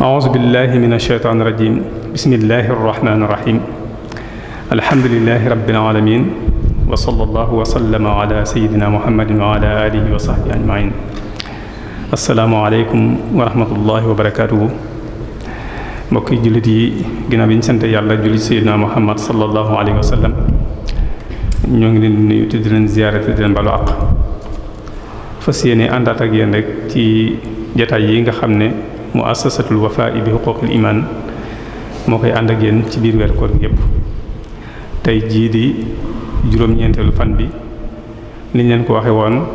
أعوذ بالله من الشيطان الرجيم بسم الله الرحمن الرحيم الحمد لله رب العالمين وصلى الله وسلم على سيدنا محمد وعلى آله وصحبه أجمعين السلام عليكم ورحمة الله وبركاته mbokki jullit yi ginnaaw bi ñu sant yàlla julli sayyidina Muhammad sallallahu alayhi wa sallam ñoo ngi leen di nuyu te di leen ziyaare te di leen balu àq fas yéene àndaat ak yéen rek ci jataay yi nga xam ne muassasatul Wafa bi huquqil iman moo koy ànd ak yéen ci biir weer koor gi yépp tey jii di juróom-ñeenteelu fan bi niñ leen ko waxe woon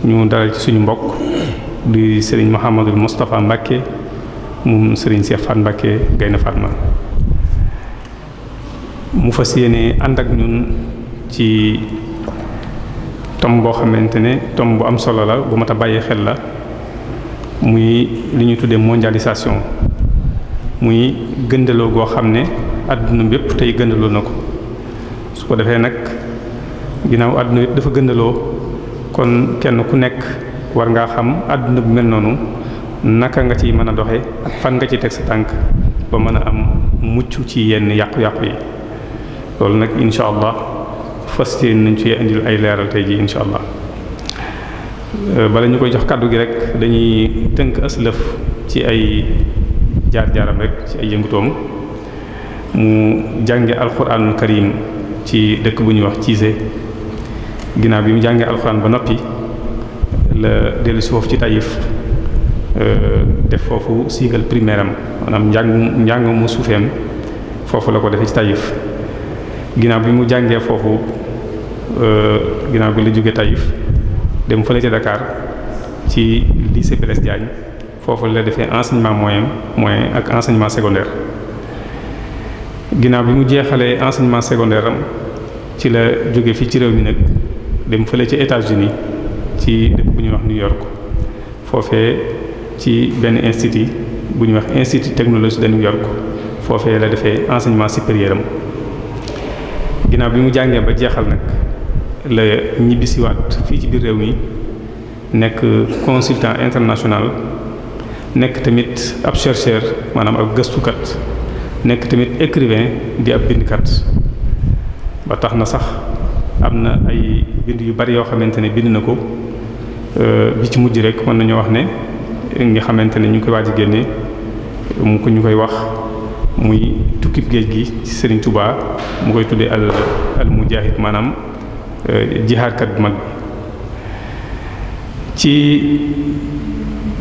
ñu dalal ci suñu mbokk di Serigne Mouhamadul Moustapha Mbacké moom Serigne Cheikh Fall Mbacké Gaynde Fatma mu fas yéene ànd ak ñun ci tom boo xamante ne tom bu am solo la bu mat a bàyyi xel la muy li ñu tuddee mondialisation muy gëndaloo goo xam ne àdduna bépp tey gëndaloo na ko su ko defee nag ginnaaw àdduna bépp dafa gëndaloo kon kenn ku nekk war ngaa xam àdduna bu mel noonu naka nga ciy mën a doxe ak fan nga ci teg sa tànk ba mën a am mucc ci yenn yàqu-yàqu yi loolu nag incha allah fas yéene nañ ci indil ay leeral tey ji incha allah bala ñu koy jox kàddu gi rek dañuy tënk aslëf ci ay jaar-jaaram rek ci ay yëngutoom mu jànge alxuraanul karim ci dëkk bu ñuy wax Cissé ginnaaw bi mu jàngee alxuraan ba noppi la dellu si foofu ci Taïf def foofu cycle primaire am maanaam njàng mu suufeem foofu la ko defee ci Taïf ginnaaw bi mu jàngee foofu ginnaaw bi la jóge Taïf dem fële ca Dakar ci lycée Blaise Diagne foofu la defee enseignement moyen ak enseignement secondaire ginnaaw bi mu jeexalee enseignement secondaire am ci la jóge fii ci réew mi nag dem fële ca États-Unis ci dëkk bu ñuy wax New York foofee ci benn institut bu ñuy wax institut technologie de New York foofee la defee enseignement supérieur am ginnaaw bi mu jàngee ba jeexal nag la ñibbisiwaat fii ci biir réew mi nekk consultant international nekk tamit ab chercheur maanaam ab gëstukat nekk tamit écrivain di ab bindkat ba tax na sax am na ay bind yu bari yoo xamante ne bind na ko bi ci mujj rek mën nañoo wax ne nga xamante ne ñu ngi koy waaj a génne mu ko ñu koy wax muy tukkib géej gi ci Serigne Touba mu koy tuddee al mujahid maanaam jihaadkat bu mag bi ci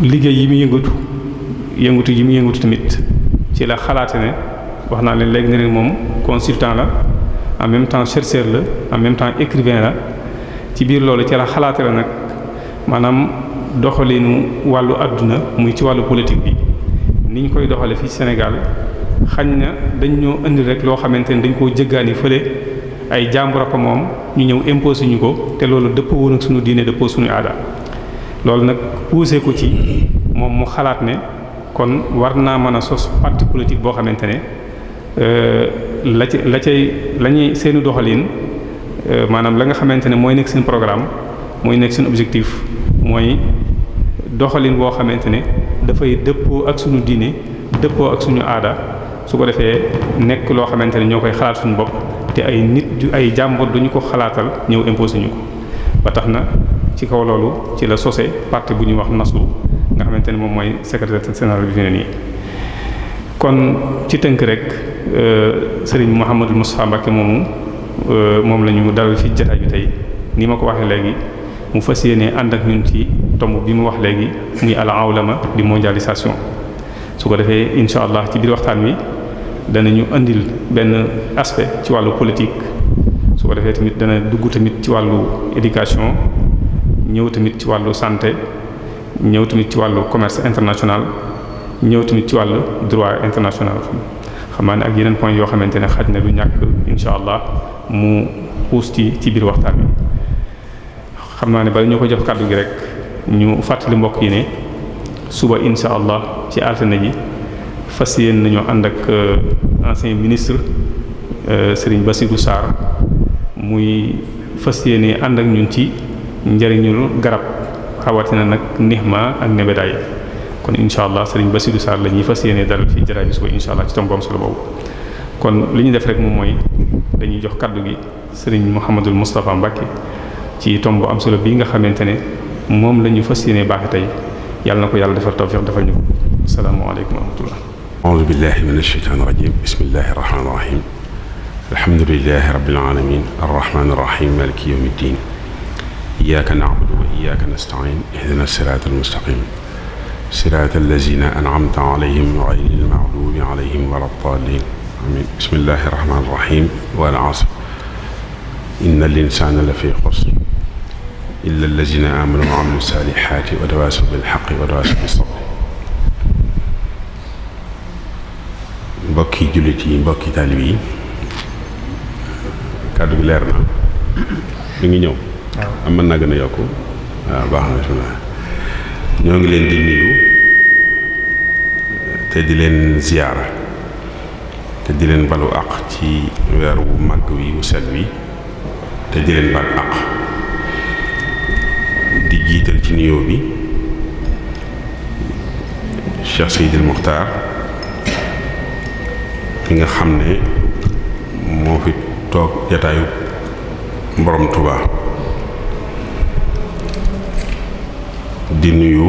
liggéey yi mu yëngatu yi mu yëngatu tamit ci la xalaate ne wax naa leen léegi ne leen moom consultant la en même temps chercheur la en même temps écrivain la ci biir loolu ci la xalaate la nag maanaam doxalinu wàllu àdduna muy ci wàllu politique bi ni ñu koy doxale fii Sénégal xañ na dañ ñoo indi rek loo xamante ne dañ koo jëggaani fële ay jàmbur ko moom ñu ñëw imposé ñu ko te loolu dëppoo woon ak suñu diine dëppoo suñu aada loolu nag poussé ko ci moom mu xalaat ne kon war naa mën a sos parti politique boo xamante ne la ñuy seeni doxalin maanaam la nga xamante ne mooy nekk seen programme mooy nekk seen objectif mooy doxalin boo xamante ne dafay dëppoo ak suñu diine dëppoo ak suñu aada su ko defee nekk loo xamante ne ñoo koy xalaat suñu bopp te ay nit ay jàmbur duñu ko xalaatal ñëw imposé ñu ko ba tax na ci kaw loolu ci la sosé parti bu ñuy wax Nasru nga xamante ne moom mooy secrétaire général bi fi ne nii kon ci tënk rek Serigne Mouhamadou Moustapha Mbacké moom la ñu dalal fi jotaay bi tey ni ma ko waxee léegi mu fas yéene ànd ak ñun ci tomb bi mu wax léegi muy al awlama di mondialisation su ko defee incha allah ci biir waxtaan wi danañu indil benn aspect ci wàllu politique su ko defee tamit dana dugg tamit ci wàllu éducation ñëw tamit ci wàllu santé ñëw tamit ci wàllu commerce international ñëw tamit ci wàllu droit international xam naa ne ak yeneen point yoo xamante ne xaj na du ñàkk incha allah mu xuus ci biir waxtaan wi xam naa ne bala ñu ko jox kàddu gi rek ñu fàttali mbokk yi ne suba insha allah ci altine ji fas yéen nañoo ànd ak ancien ministre Serigne Bassirou Sarr muy fas yéene ànd ak ñun ci njëriñul garab rawatina nag nixma ak nebedaay kon insha allah Serigne Bassirou Sarr la ñuy fas yéene dalal fii jaraay bi suba insha allah ci tomb am solo boobu. kon li ñu def rek moom mooy dañuy jox kaddu gi Serigne Mouhamadul Moustapha Mbacké ci tomb am solo bii nga xamante ne moom la ñu fas yéene baaxe tey yàlla na ko yàlla defal tawfiq defal ñu ko asalaamaaleykum wa rahmatullah. a'uuzu billahi minash shaytaanir rajiim bismillahir rahmaanir rahiim alhamdulillahi rabbil aalamiin arrahmaanir rahiim maaliki yawmid-diin iyyaaka na'budu wa iyyaaka nasta'iin ihdinas siraatal mustaqiim siraatal laziina an'amta alayhim ghayril maghduubi alayhim walad-daalliin amiin bismillahir rahmaanir rahiim wal 'asr innal insaana lafii xusr illa allaziina aamanuu wa 'amilu saalihaati wa tawaasaw bil haqqi wa tawaasaw bis sabr. mbokki jullit yi mbokki taalib yi kàddu gi leer na mi ngi ñëw am mën naa gën a yokk waaw baax na bismillah ñoo ngi leen di nuyu te di leen ziyaara te di leen balu àq ci weer wu màgg wi wu set wi te di leen bal àq di jiital ci nuyoo bi Cheikh Seydil Muxtaar ki nga xam ne moo fi toog jataayu borom Tuubaa di nuyu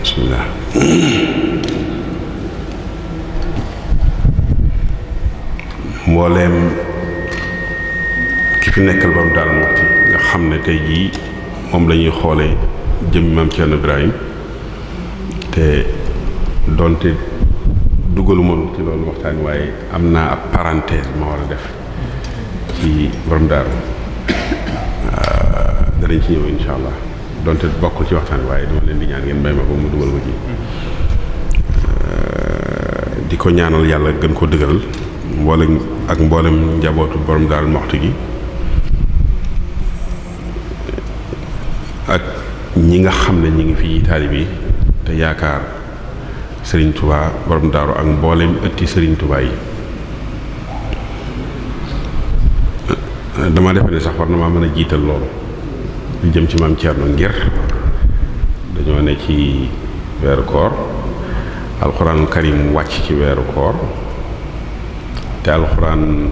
bismillah mbooleem ki fi nekkal borom Daaru Muxti nga xam ne tey jii moom la ñuy xoolee jëm Maam Cerno Ibrahim te doonte dugaluma ci loolu waxtaan waaye am naa ab parenthèse ma war a def ci borom daaru danañ ci ñëw insha allah doonte bokkul ci waxtaan waaye dama leen di ñaan ngeen may ma ko mu dugal ko ci di ko ñaanal yàlla gën ko dëgëral mboolem njabootu borom Daaru Muxti gi ak ñi nga xam ne ñi ngi fi taalib yi te yaakaar Serigne Touba borom daaru ak mboolem ëtti Serigne Touba yi dama defe ne sax war na maa mën a jiital loolu lu jëm ci Maam Cerno ngir dañoo ne ci weeru koor alxuraanul karim wàcc ci weeru koor te alxuraan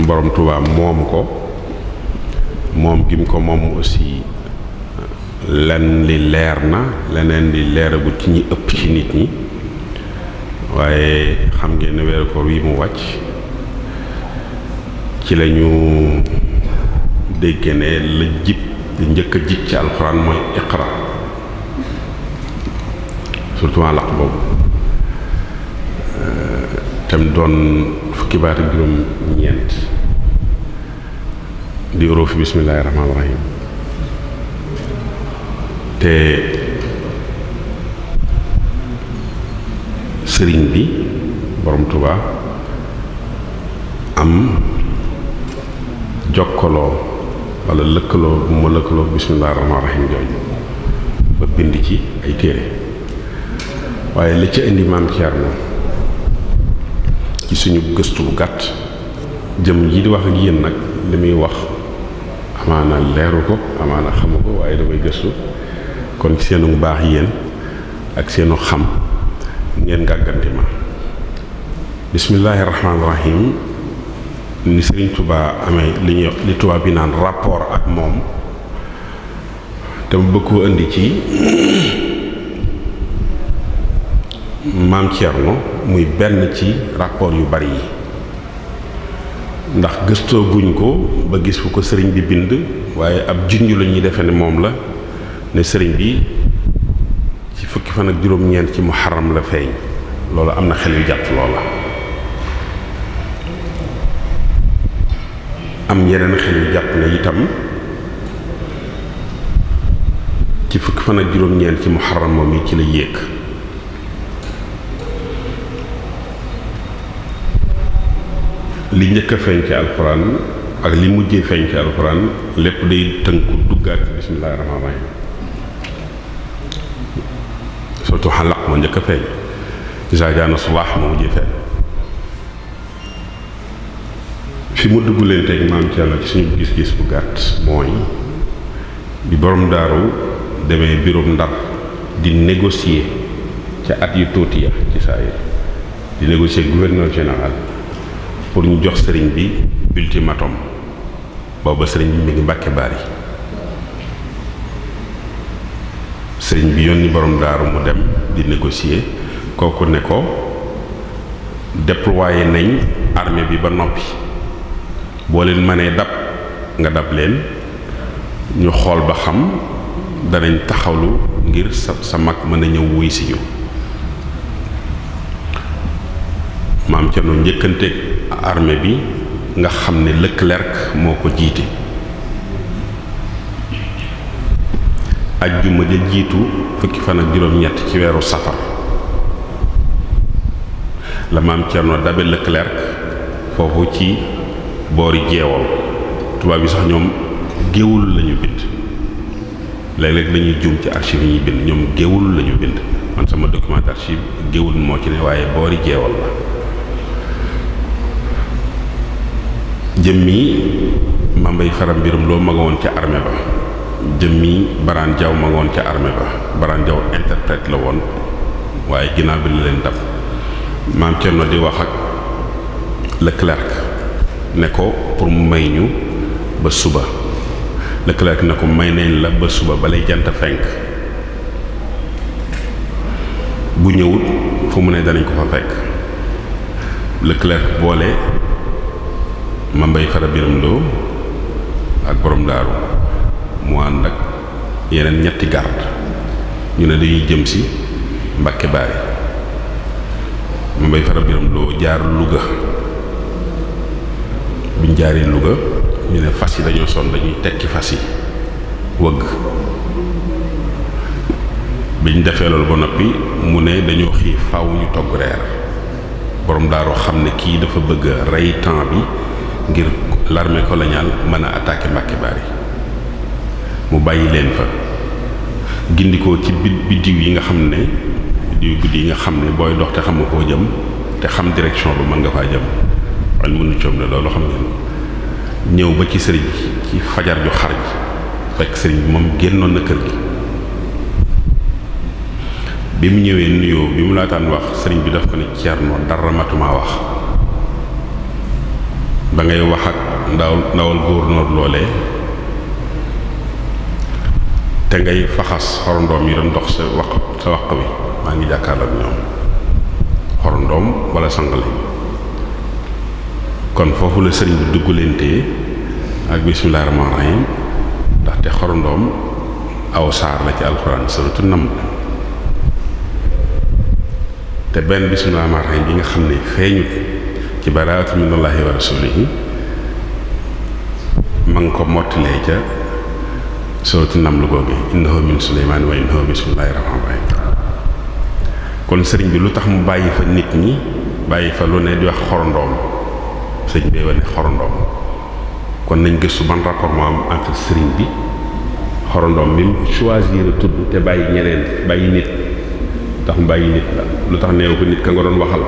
borom Touba moom ko moom gim ko moom aussi lenn li leer na leneen li leeragut ci ñi ëpp ci nit ñi waaye xam ngeen ne weeru koor wi mu wàcc ci lañu dégg ne la jib li njëkk a jib ci alxuraan mooy iqra surtout en laq boobu tam doon fukki baat ak juróom ñeent di urufi bismillaahi rahmaani rahiim te sëriñ bi borom Tuubaa am jokkaloo walla lëkkaloo bu ma lëkkaloo bismillaahi rahmaani rahiim jooju ba bind ci ay téere waaye la ca indi Maam Cerno ci suñu gëstu bu gàtt jëm ji di wax ak yéen nag li muy wax amaana leeru ko amaana xamu ko waaye damay gëstu kon ci seenu baax yéen ak seenu xam ngeen gàgganti ma bismillaahi rahmaani rahiim ni Sëriñ Tuubaa amee li tubaab bi naan rapport ak moom te mu bëgg koo indi ci Maam Cerno muy benn ci rapport yu bari yi ndax gëstoo guñ ko ba gis fu ko sëriñ bi bind waaye ab junj la ñuy defe ne moom la ne sëriñ bi ci fukki fan ak juróom-ñeent ci muharram la feeñ loolu am na xel yu jàpp loola am yeneen xel yu jàpp ne itam ci fukki fan ak juróom-ñeent ci muharram moom yi ci la yéeg li njëkk a feeñ ci alxuraan ak li mujjee feeñ ci alxuraan lépp day tënku duggaat ci bismillaahi rahmaani rahiim. surtout xalaq moo njëkk a feeñ izaa jaa nasrullaah moo mujjee feeñ. fi mu dugg leen teg maam ci yàlla ci suñu gis-gis bu gàtt mooy bi borom daaru demee bureau Ndar di négocier ca at yu tuuti ya ci saa yi di négocier gouverneur général pour ñu jox sëriñ bi ultimatum booba sëriñ bi mi ngi Mbàkke Baari. sëriñ bi yónni borom daaru mu dem di négocier kooku ne ko déployer nañ armée bi ba noppi boo leen mënee dab nga dab leen ñu xool ba xam danañ taxawlu ngir sa mag mën a ñëw wuy si ñu. maam Cerno njëkkanteeg armée bi nga xam ne Leclerc moo ko jiite. ajjuma ja jiitu fukki fan ak juróom-ñett ci weeru safar la maam Cerno dabe Leclerc foofu ci boori jeewal. tubaab yi sax ñoom géewul lañu bind léeg-léeg dañuy juum ci archive yi ñuy bind ñoom géewul lañu bind man sama document d'archive géewul moo ci ne waaye boori jeewal la. jëmmi Mambay Faram Biram Lo ma nga woon ca armée ba jëmmi Baraan Jaw ma nga woon ca armée ba Baraan Jaw interprète la woon waaye ginnaaw bi la leen dab. maam Cerno di wax ak Leclerc ne ko pour mu may ñu ba suba. Leclerc ne ko may nañ la ba suba balay jant fenk bu ñëwut fu mu ne danañ ko fa fekk. Leclerc boole Mambay Fara Biram Lo ak borom daaru mu ànd ak yeneen ñetti garde ñu ne dañuy jëm si Mbàkke Baari. Mambay Fara Biram Lo jaar Louga biñ jaaree Louga ñu ne fas yi dañoo sonn dañuy tekki fas yi wëgg. biñ defee loolu ba noppi mu ne dañoo xiif faaw ñu togg reer. borom daaru xam ne kii dafa bëgg a rey temps bi ngir l'armée coloniale mën a attaquer Mbàkke Baari. mu bàyyi leen fa gindikoo ci biddiw yi nga xam ne biddiw guddi yi nga xam ne booy dox te xam nga koo jëm te xam direction ba mën nga faa jëm waaye mënu coom ne loolu xam ngeen. ñëw ba ci sëriñ ci fajar ju xar ji fekk sëriñ bi moom génnoon na kër gi. bi mu ñëwee nuyoo bi mu laataan wax sëriñ bi daf ko ne Ceerno dara matuma wax ba ngay wax ak ndawal gouverneur loolee te ngay faxas xorondoom yi doon dox sa waq wi maa ngi jàkkaarloo ak ñoom xorondoom wala sangale. kon foofu la sëriñ bi duggalantee ak bismillaahi rahmaani rahiim ndaxte xorondoom aw saar la ci alxuraan suratu Naml. te benn bismillaahi rahmaani rahiim bi nga xam ne feeñut ci baraatu minallaahi wa rasuulihi ma ngi ko mottilee ca suratu Naml googu innahu min Suleymaan wa innahu bismillaahi rahmaani rahiim. kon sëriñ bi lu tax mu bàyyi fa nit ñi bàyyi fa lu ne di wax xorondoom sëriñ bee wane xorondoom. kon nañ gëstu ban rapport moo am entre sëriñ bi xorondoom bi mu choisir a tudd te bàyyi ñeneen bàyyi nit tax mu bàyyi nit la lu tax neew ko nit ka nga doon waxal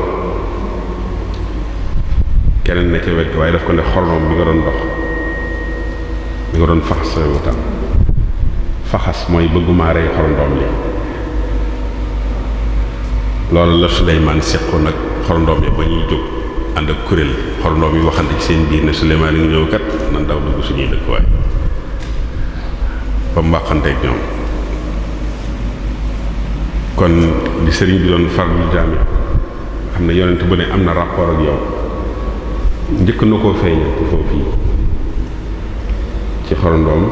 keneen ne ca wet waaye daf ko ne xorondoom bi nga doon dox bi nga doon faxas sa wutam faxas mooy bëgguma rey xorondoom li loolu la Suleymaan seqoon nag xorondoom yi ba ñuy jóg ànd ak kuréel xorondoom yi waxante ci seen biir ne Suleymaan ngi ñëw kat nan daw dugg suñuy dëkkuwaay ba mu waxanteeg ñoom. kon di sëriñ bi doon farlu jaami xam ne yonent bu ne am na rapport ak yow njëkk na koo feeñal ci foofu yi ci xorondoom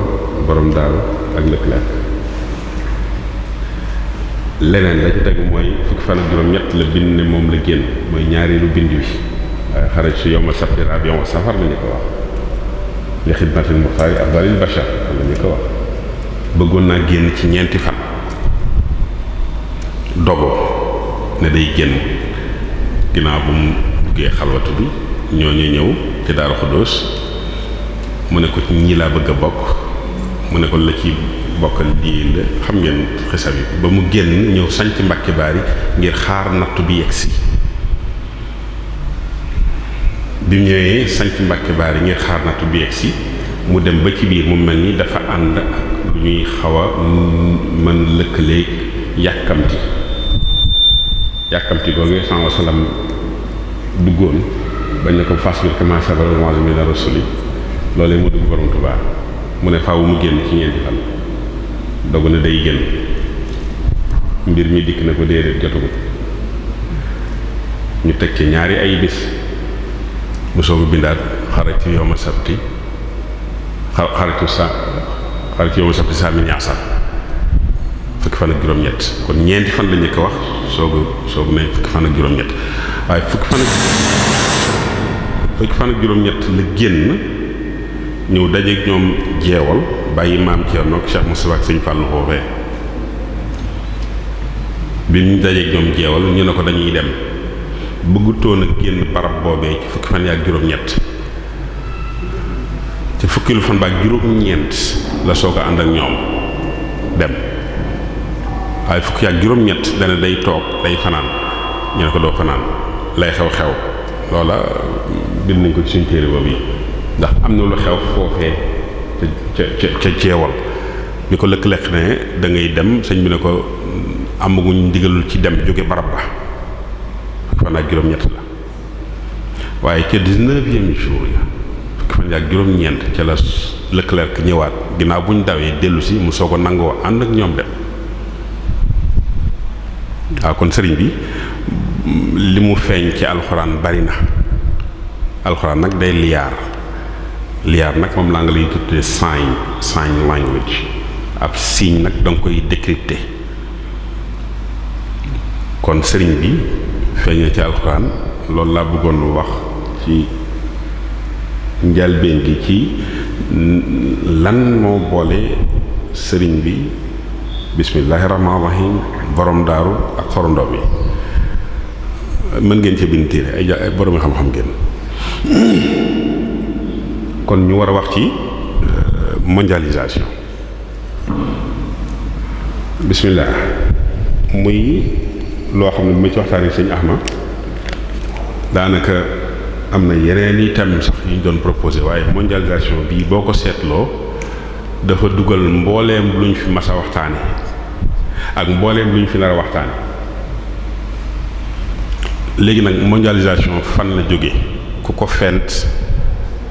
borom daaru ak Leclerc. leneen la ci tegu mooy fukki fan ak juróom-ñett la bind ne moom la génn mooy ñaareelu bind wi waaye xaraj su yowma sabti rabion safar la ñu ko wax li xidmatil muxtaari afdalil bashar la ñu ko wax. bëggoon naa génn ci ñeenti fan dogoo ne day génn ginnaaw bu mu duggee xalwatu bi ñooñu ñëw ci Daaru Xuddoos mu ne ko ñii laa bëgg a bokk mu ne ko la ci bokkal lii la xam ngeen xisa bi ba mu génn ñëw sanc Mbàkke Baari ngir xaar nattu bi yegsi bi mu ñëwee sanc Mbàkke Baari ngir xaar nattu bi yegsi mu dem ba ci biir mu mel ni dafa ànd ak lu ñuy xaw a mën lëkkaleeg yàkkamti googee sallallahu alayhi wa sallam duggoon bañ ne ko fasbir kamaa sabara ulul azmi mina rusuli loolee mu dugg borom Tuubaa mu ne faaw mu génn ci ñeenti fan dogu na day génn mbir mi dikk na ko déedéet jotagut ñu teg ci ñaari ay bis mu soog a bindaat xarajtu yawma sabti xarajtu yawma sabti saa mi ñaasal fukki fan ak juróom-ñett kon ñeenti fan la njëkk a wax soog ne fukki fan ak juróom-ñett waaye fukki fan ak juróom-ñett la génn ñëw dajeeg ñoom jeewal bàyyi maam Thierno ak Cheikh Moustapha ak Sëñ Fallou foofee bi ñu dajeeg ñoom jeewal ñu ne ko dañuy dem bëggutoon a génn barab boobee ci fukki fan ak juróom-ñett ci fukkilu fan ba ak juróom-ñeent la soog a ànd ak ñoom dem waaye fukki ak juróom-ñett dana day toog day fanaan ñu ne ko doo fanaan lay xew-xew loola bind nañ ko ci suñu téere boobu yi ndax am na lu xew foofee ca jeewal bi ko lëkk-lekk ne da ngay dem sëñ bi ne ko amaguñ ndigalul ci dem jóge barab ba fukki fan ak juróom-ñett la waaye ca 19e jour ya fukki fan ak juróom-ñeent ca la lëkk-lekk ñëwaat ginnaaw buñ dawee dellu si mu soog a nangoo ànd ak ñoom dem waaw kon sëriñ bi li mu feeñ ci alxuraan bari na alxuraan nag day liyaar nag moom laa nga lay tuddee sign language ab signe nag danga koy décrypter kon sëriñ bi feeñ na ci alxuraan loolu laa bëggoon wax ci njalbeen gi ci lan moo boole sëriñ bi bismillaahi rahmaani rahiim borom daaru ak xorondoom yi mën ngeen ca bind téere ay borom xam-xam ngeen kon ñu war a wax ci mondialisation bismillah muy loo xam ne bu ma ci waxtaanee sëñ Ahmad daanaka am na yeneen i thèmes sax yu ñu doon proposé waaye mondialisation bii boo ko seetloo dafa dugal mbooleem luñ fi mas a waxtaane ak mbooleem luñ fi nar a waxtaane léegi nag mondialisation fan la jóge ku ko fent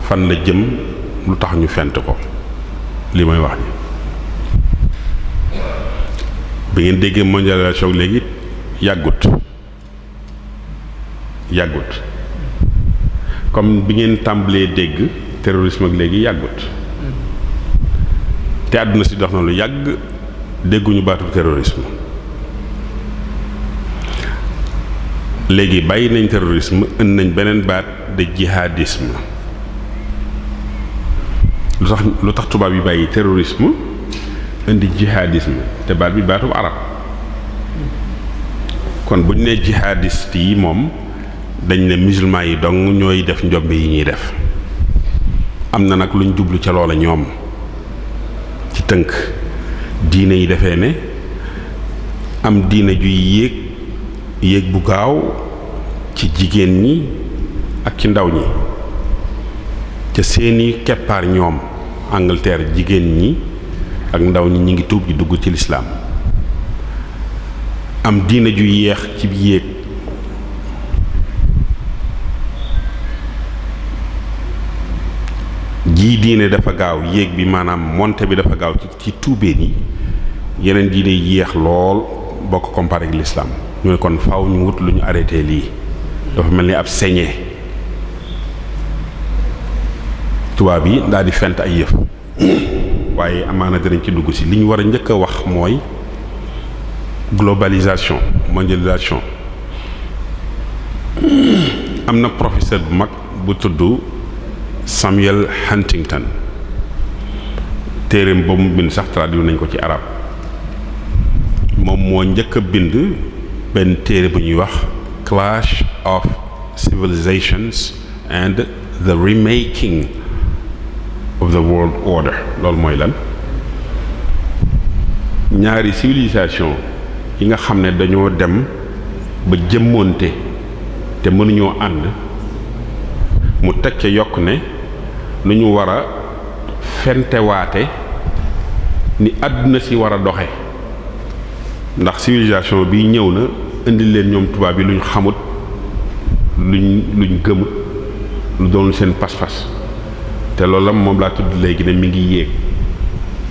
fan la jëm lu tax ñu fent ko li may wax ni bi ngeen déggee mondialisation léegi yàggut comme bi ngeen tàmbalee dégg terrorisme ak léegi yàggut te àdduna si dox na lu yàgg dégguñu baatu terrorisme léegi bàyyi nañ terrorisme indi nañ beneen baat de jihadisme lu tax tubaab yi bàyyi terrorisme indi jihadisme te baat bi baatu arab kon bu ñu nee jihadiste yi moom dañ ne musulman yi dong ñooy def njombe yi ñuy def am na nag luñ jublu ca loola ñoom ci tënk diine yi defee ne am diine juy yéeg bu gaaw ci jigéen ñi ak ci ndaw ñi ca seeni keppaar ñoom Angleterre jigéen ñi ak ndaw ñi ngi tuub ji dugg ci lislaam am diine ju yeex ci yéeg jii diine dafa gaaw yéeg bi maanaam monte bi dafa gaaw ci tuubeen yi yeneen diine yéex lool boo ko comparé ak lislaam ñu ne kon faaw ñu wut lu ñu arrêté lii dafa mel ni ab sañe tubaab yi daal di fent ay yëf waaye amaana dinañ ci dugg si li ñu war a njëkk a wax mooy globalisation mondialisation am na professeur bu mag bu tudd Samuel Huntington téereem ba mu bind sax traduit nañ ko ci arab moom moo njëkk a bind benn téere bu ñuy wax Clash of Civilizations and the Remaking of the world order. loolu mooy lan? ñaari civilisation yi nga xam ne dañoo dem ba jëmmoonte te mënuñoo ànd, mu teg ca yokk ne lu ñu war a fentewaate ni àdduna si war a doxe, ndax civilisation bi ñëw na indi leen ñoom tubaab bi luñ xamut, luñ gëmut, lu doon seen pas-pas, te loolu la moom laa tudd léegi ne mi ngi yéeg,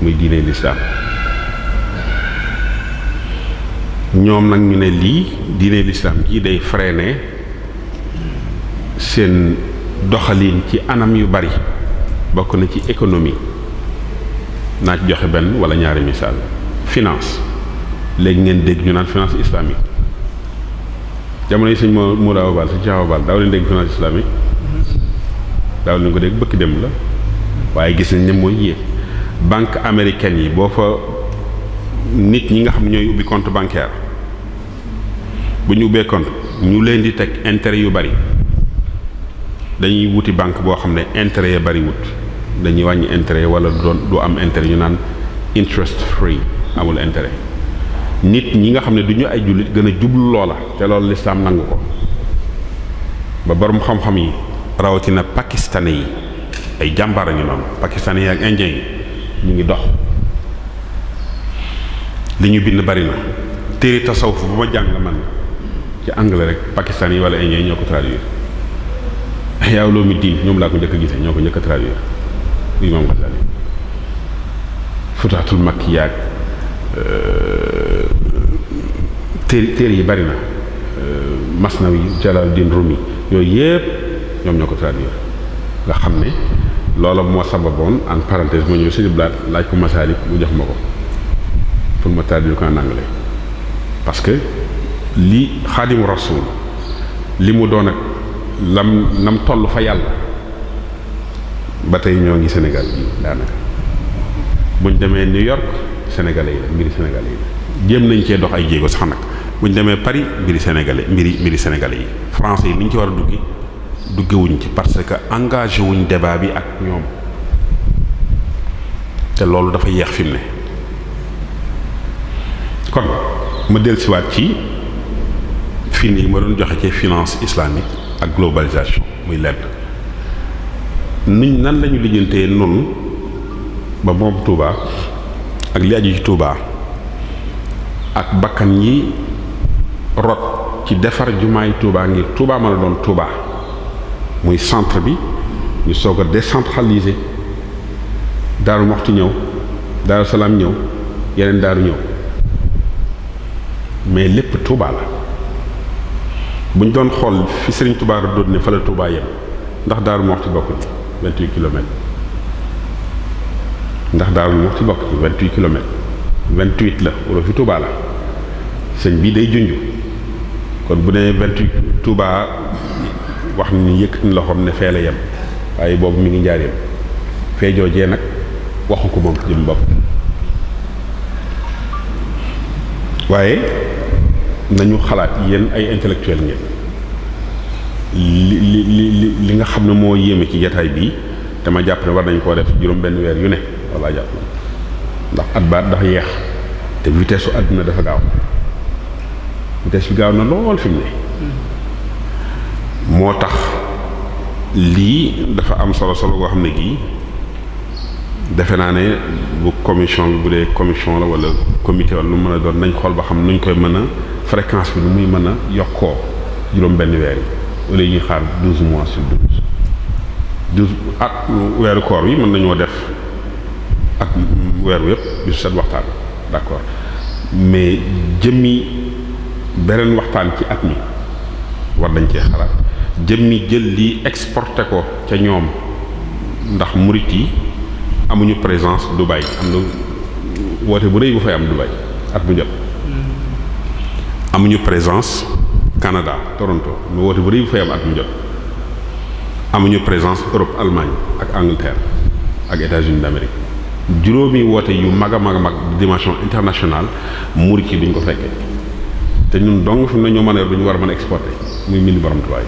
muy diine lislaam. ñoom nag ñu ne lii diine lislaam ji day freiner seen doxalin ci anam yu bari, bokk na ci économie. naa ci joxe benn wala ñaari misaal. finance, léegi ngeen dégg ñu naan finance islamique. jamono yi sëñ moo daaw baal sëñ Cheikh Baal daaw leen dégg finance islamique, daaw leen ko dégg bëkk dem la, waaye gis nañ ne mooy yéeg. banque américaine yi boo fa nit ñi nga xam ne ñooy ubbi compte bancaire, bu ñu ubbee compte ñu leen di teg intérêt yu bari, dañuy wuti banque boo xam ne intérêt ya bari wut, dañuy wàññi intérêt wala du am intérêt, ñu naan interest free, amul intérêt. nit ñi nga xam ne du ñu ay jullit gën a jublu loola, te loolu lislaam nangu ko, ba borom xam-xam yi rawatina pakistanais yi, ay jàmbaar a ngi noonu, pakistanais yi ak indien yi ñu ngi dox. li ñu bind bari na, téere tasawuf bu ma jàng man ci anglais rek pakistanais yi wala indien yi ñoo ko traduire. Ihya Ulumuddin ñoom laa ko njëkk a gisee, ñoo ko njëkk a traduire, Imam Ghazali. Futaatul Makkiyaat téere yi bari na, Masnawi, Jalaluddin Rumi, yooyu yépp ñoom ñoo ko traduire. nga xam ne loola moo sababoon en parenthèse ma ñëw sëñ Blaat laaj ko Masaalik mu jox ma ko pour ma traduire ko en anglais, parce que li Xaadimu Rasuul li mu doon ak nam toll fa yàlla ba tey ñoo ngi Sénégal bi daanaka buñ demee New York sénégalais yi la, mbiri sénégalais yi la, jéem nañ cee dox ay jéego sax nag. buñ demee Paris mbiri sénégalais yi, français yi ni ñu ci war a duggewuñ ci parce que engagé wuñ débat bi ak ñoom, te loolu dafa yeex fi mu ne. kon ma dellusiwaat ci fi nii ma doon joxe ci finance islamique ak globalisation muy lenn nuñ nan lañu lijjantee noonu ba moom Touba ak li aju ci Touba ak bakkan yi rot ci defar jumaay Touba ngir Touba mën a doon Touba muy centre bi, ñu soog a décentraliser, Daaru Muxti ñëw, Daaru Salaam ñëw, yeneen daaru ñëw, mais lépp Touba la. buñ doon xool fi Serigne Touba doon ne fa la Touba yem, ndax Daaru Muxti bokk ci 28 kilomètres, ndax Daaru Muxti bokk ci 28 kilomètres, 28 la wala fi Touba la. sëñ bii day junj kon bu nee 28 Touba wax ni yëkk ni loxoom ne fee la yem, waaye boobu mi ngi njaareem, fee joojee nag waxu ko moom jëm bopp. waaye nañu xalaat yéen ay intellectuel ngeen, li nga xam ne moo yéeme ci jataay bii te ma jàpp ne war nañ koo def juróom benn weer yu ne walla jàpp na, ndax at baat dafa yeex te vitesse su àdduna dafa gaaw, vitesse bi gaaw na lool fi mu ne. moo tax lii dafa am solo goo xam ne gii defe naa ne bu commission bi bu dee commission la wala comité wala lu mën a doon nañ xool ba xam nuñ koy mën a fréquence bi nu muy mën a yokkoo juróom benn weer yi wala ñuy xaar 12 mois sur 12 at weeru koor yi mën nañoo def ak weeru yëpp bisu set waxtaan d'accord, mais jëmmi beneen waxtaan ci at mi war dañ cee xalaat, jëmmi jël lii exporté ko ca ñoom, ndax murit yi amuñu présence Dubaï, am na woote bu rëy bu fay am Dubaï at bu jot. amuñu présence Canada Toronto, am na woote bu rëy bu fay am at bu jot. amuñu présence Europe Allemagne ak Angleterre ak États-Unis d'Amérique. juróomi woote yu mag a mag a mag dimension internationale murit yi duñ ko fekkee, te ñun dong fi mu ne ñoo mën a yor bu ñu war a mën a exporté muy mbind borom Tuubaa yi.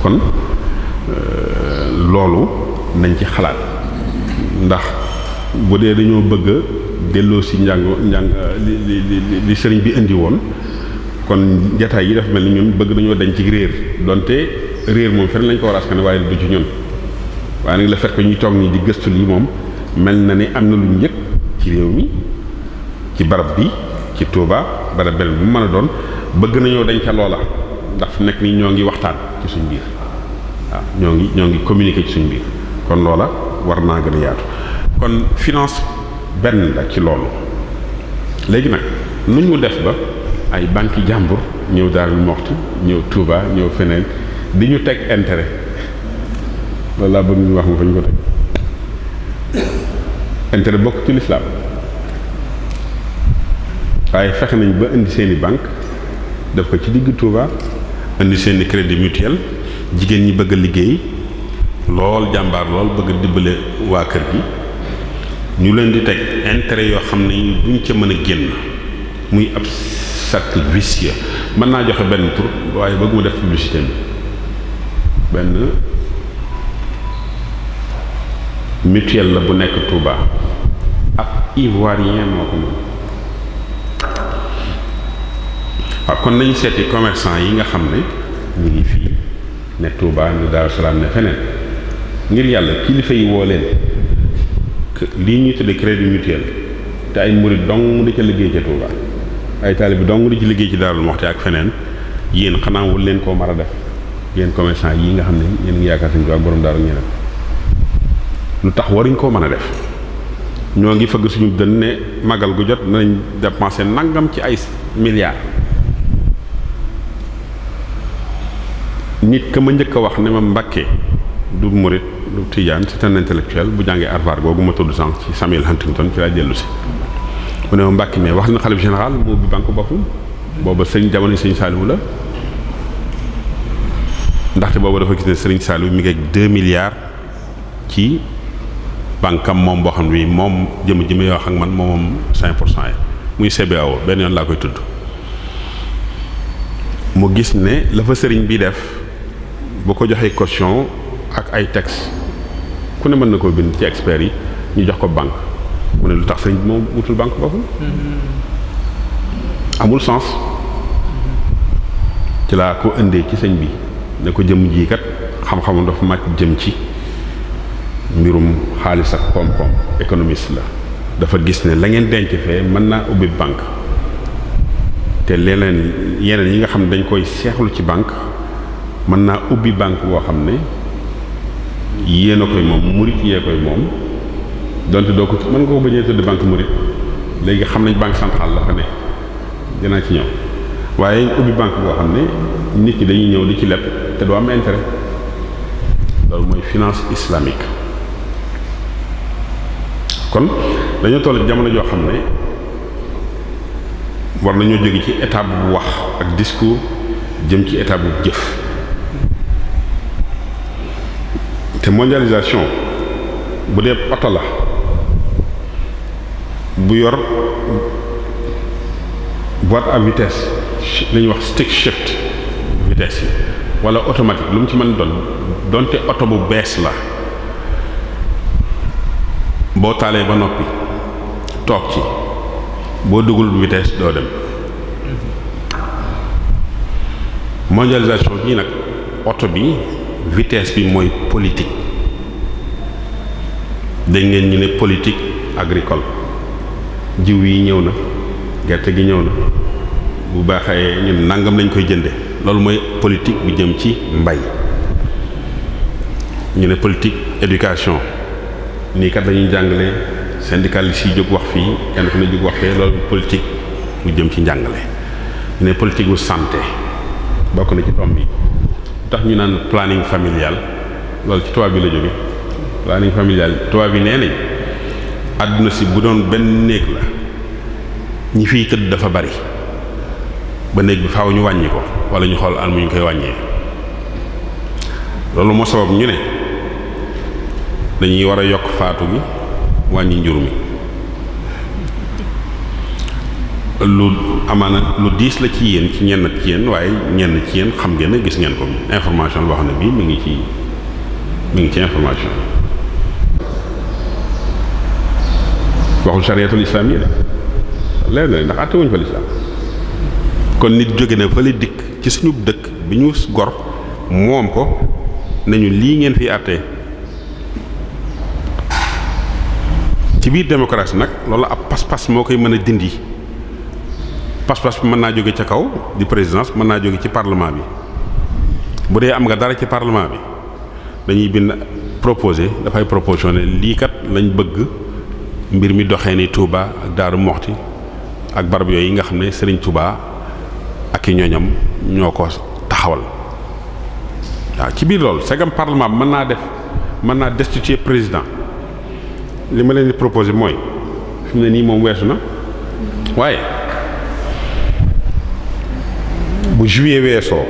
kon loolu nañ ci xalaat ndax bu dee dañoo bëgg a delloo si njàng li sëriñ bi indi woon kon jataay yi dafa mel ni ñun bëgg nañoo dañ ci réer donte réer moom fenn lañ ko war a askan waaye du ci ñun waaye nag le fait que ñuy toog nii di gëstu lii moom mel na ni am na lu ñu yëg ci réew mi ci barab bi ci Touba barab benn bu mu mën a doon bëgg nañoo dañ ca loola ndax fu nekk nii ñoo ngi waxtaan ci suñ biir waaw ñoo ngi communiquer ci suñ biir kon loola war naa gën a yaatu kon finance benn la ci loolu léegi nag nuñ mu def ba ay banque jàmbur ñëw Darou Moukhty ñëw Touba ñëw feneen di ñu teg intérêt loolu laa bëgg ñu wax ma fa ñu ko teg intérêt bokk ci lislaam waaye fexe nañ ba indi seeni banque def ko ci digg Touba indi seeni crédit mutuel jigéen ñi bëgg a liggéey lool jàmbaar lool bëgg a dimbale waa kër gi ñu leen di teg intérêt yoo xam ne duñ ca mën a génn muy ab cercle vicieux mën naa joxe benn tur waaye bëgg mu def publicité bi benn mutuelle la bu nekk Touba ab ivoirien moo ko moom waaw kon nañu seeti commerçant yi nga xam ne ñu ngi fii ne Touba ne Daaru Salaam ne feneen ngir yàlla kilifa yi woo leen lii ñuy tudde crédit mutuel te ay murid dong di ca liggéey ca Touba ay taalibe dong di ci liggéey ci Darou Moukhty ak feneen yéen xanaa wul leen koo mar a def yéen commerçant yi nga xam ne yéen ngi yaakaar Sëñ Tuubaa ak borom daaru ñeneen lu tax waruñ koo mën a def ñoo ngi fëgg suñu dën ne magal gu jot nañ dépenser nangam ci ay milliards nit ka ma njëkk a wax ne ma Mbàkke du murid du tijaan c'est un intellectuel bu jàngee Harvard googu ma tudd sànq ci Samuel Huntington ci laa dellu si mu ne ma Mbàkke mais wax na xalif général moo bi banque boppam booba sëñ jamono sëñ Saliou la ndaxte booba dafa gis ne sëriñ Saliou mi ngi ak 2 milliards ci banque am moom boo xam ne moom jëme wax ak man moom 5% yi muy CBAO benn yoon laa koy tudd mu gis ne la fa sëriñ bi def bu ko joxee caution ak ay texte ku ne mën na koo bind ci experts yi ñu jox ko banque mu ne lu tax sëriñ bi moom wutul banque boppam amul sens ci laa ko indee ci sëñ bi ne ko jëm ji kat xam-xamam dafa màcc jëm ci mbirum xaalis ak koom-koom économiste la dafa gis ne la ngeen denc fee mën naa ubbi banque te leneen yeneen yi nga xam ne dañ koy seexlu ci banque mën naa ubbi banque boo xam ne yéen a koy moom murit yee koy moom donte doo ko mën nga ko bañee tudd banque murit léegi xam nañ banque centrale la fa ne dinaa ci ñëw waaye ubbi banque boo xam ne nit ñi dañuy ñëw di ci lepp te doo am intérêt loolu mooy finance islamique kon dañoo toll jamono joo xam ne war nañoo jóge ci étape bu wax ak discours jëm ci étape bu jëf te mondialisation bu dee oto la bu yor boîte à vitesse la ñuy wax stick shift vitesse yi wala automatique lu mu ci mën doon donte oto bu bees la boo taalee ba noppi toog ci boo duggul vitesse doo dem mondialisation bii nag oto bi vitesse bi mooy politique dégg ngeen ñu ne politique agricole jiw yi ñëw na gerte gi ñëw na bu baaxee ñun nangam lañ koy jënde loolu mooy politique bu jëm ci mbay ñu ne politique éducation nii kat lañuy jàngale syndicaliste yi jóg wax fii kenn ku ne jóg wax fee loolu politique bu jëm ci njàngale ñu ne politique bu santé bokk na ci tomb yi tax ñu naan planning familial loolu ci tubaab bi la jóge planning familial tubaab bi nee nañ àdduna si bu doon benn néeg la ñi fiy tëdd dafa bari ba néeg bi faaw ñu wàññi ko wala ñu xool an mu ñu koy wàññee loolu moo sabab ñu ne dañuy war a yokk faatu gi wàññi njur mi lu amaana lu diis la ci yéen waaye ñenn ci yéen xam ngeen ne gis ngeen ko information boo xam ne bii mi ngi ci mi ngi ci information waxul chariatul islam yi de leer na ndax àtte wuñ fa lislaam kon nit jóge na fële dikk ci suñu dëkk bi ñu gor moom ko nañu lii ngeen fi àttee ci biir démocratie nag loolu ab pas-pas moo koy mën a dindi pas-pas bi mën naa jóge ca kaw di présidence mën naa jóge ci parlement bi bu dee am nga dara ci parlement bi dañuy bind proposé dafay proposition ne lii kat lañ bëgg mbir mi doxee ni Touba ak Daaru Moxti ak barab yooyu yi nga xam ne Serigne Touba ak i ñooñam ñoo ko taxawal waaw ci biir loolu segam parlement bi mën naa destituer président li ma leen di proposé mooy fi mu ne nii moom weesu na waaye bu juillet weesoo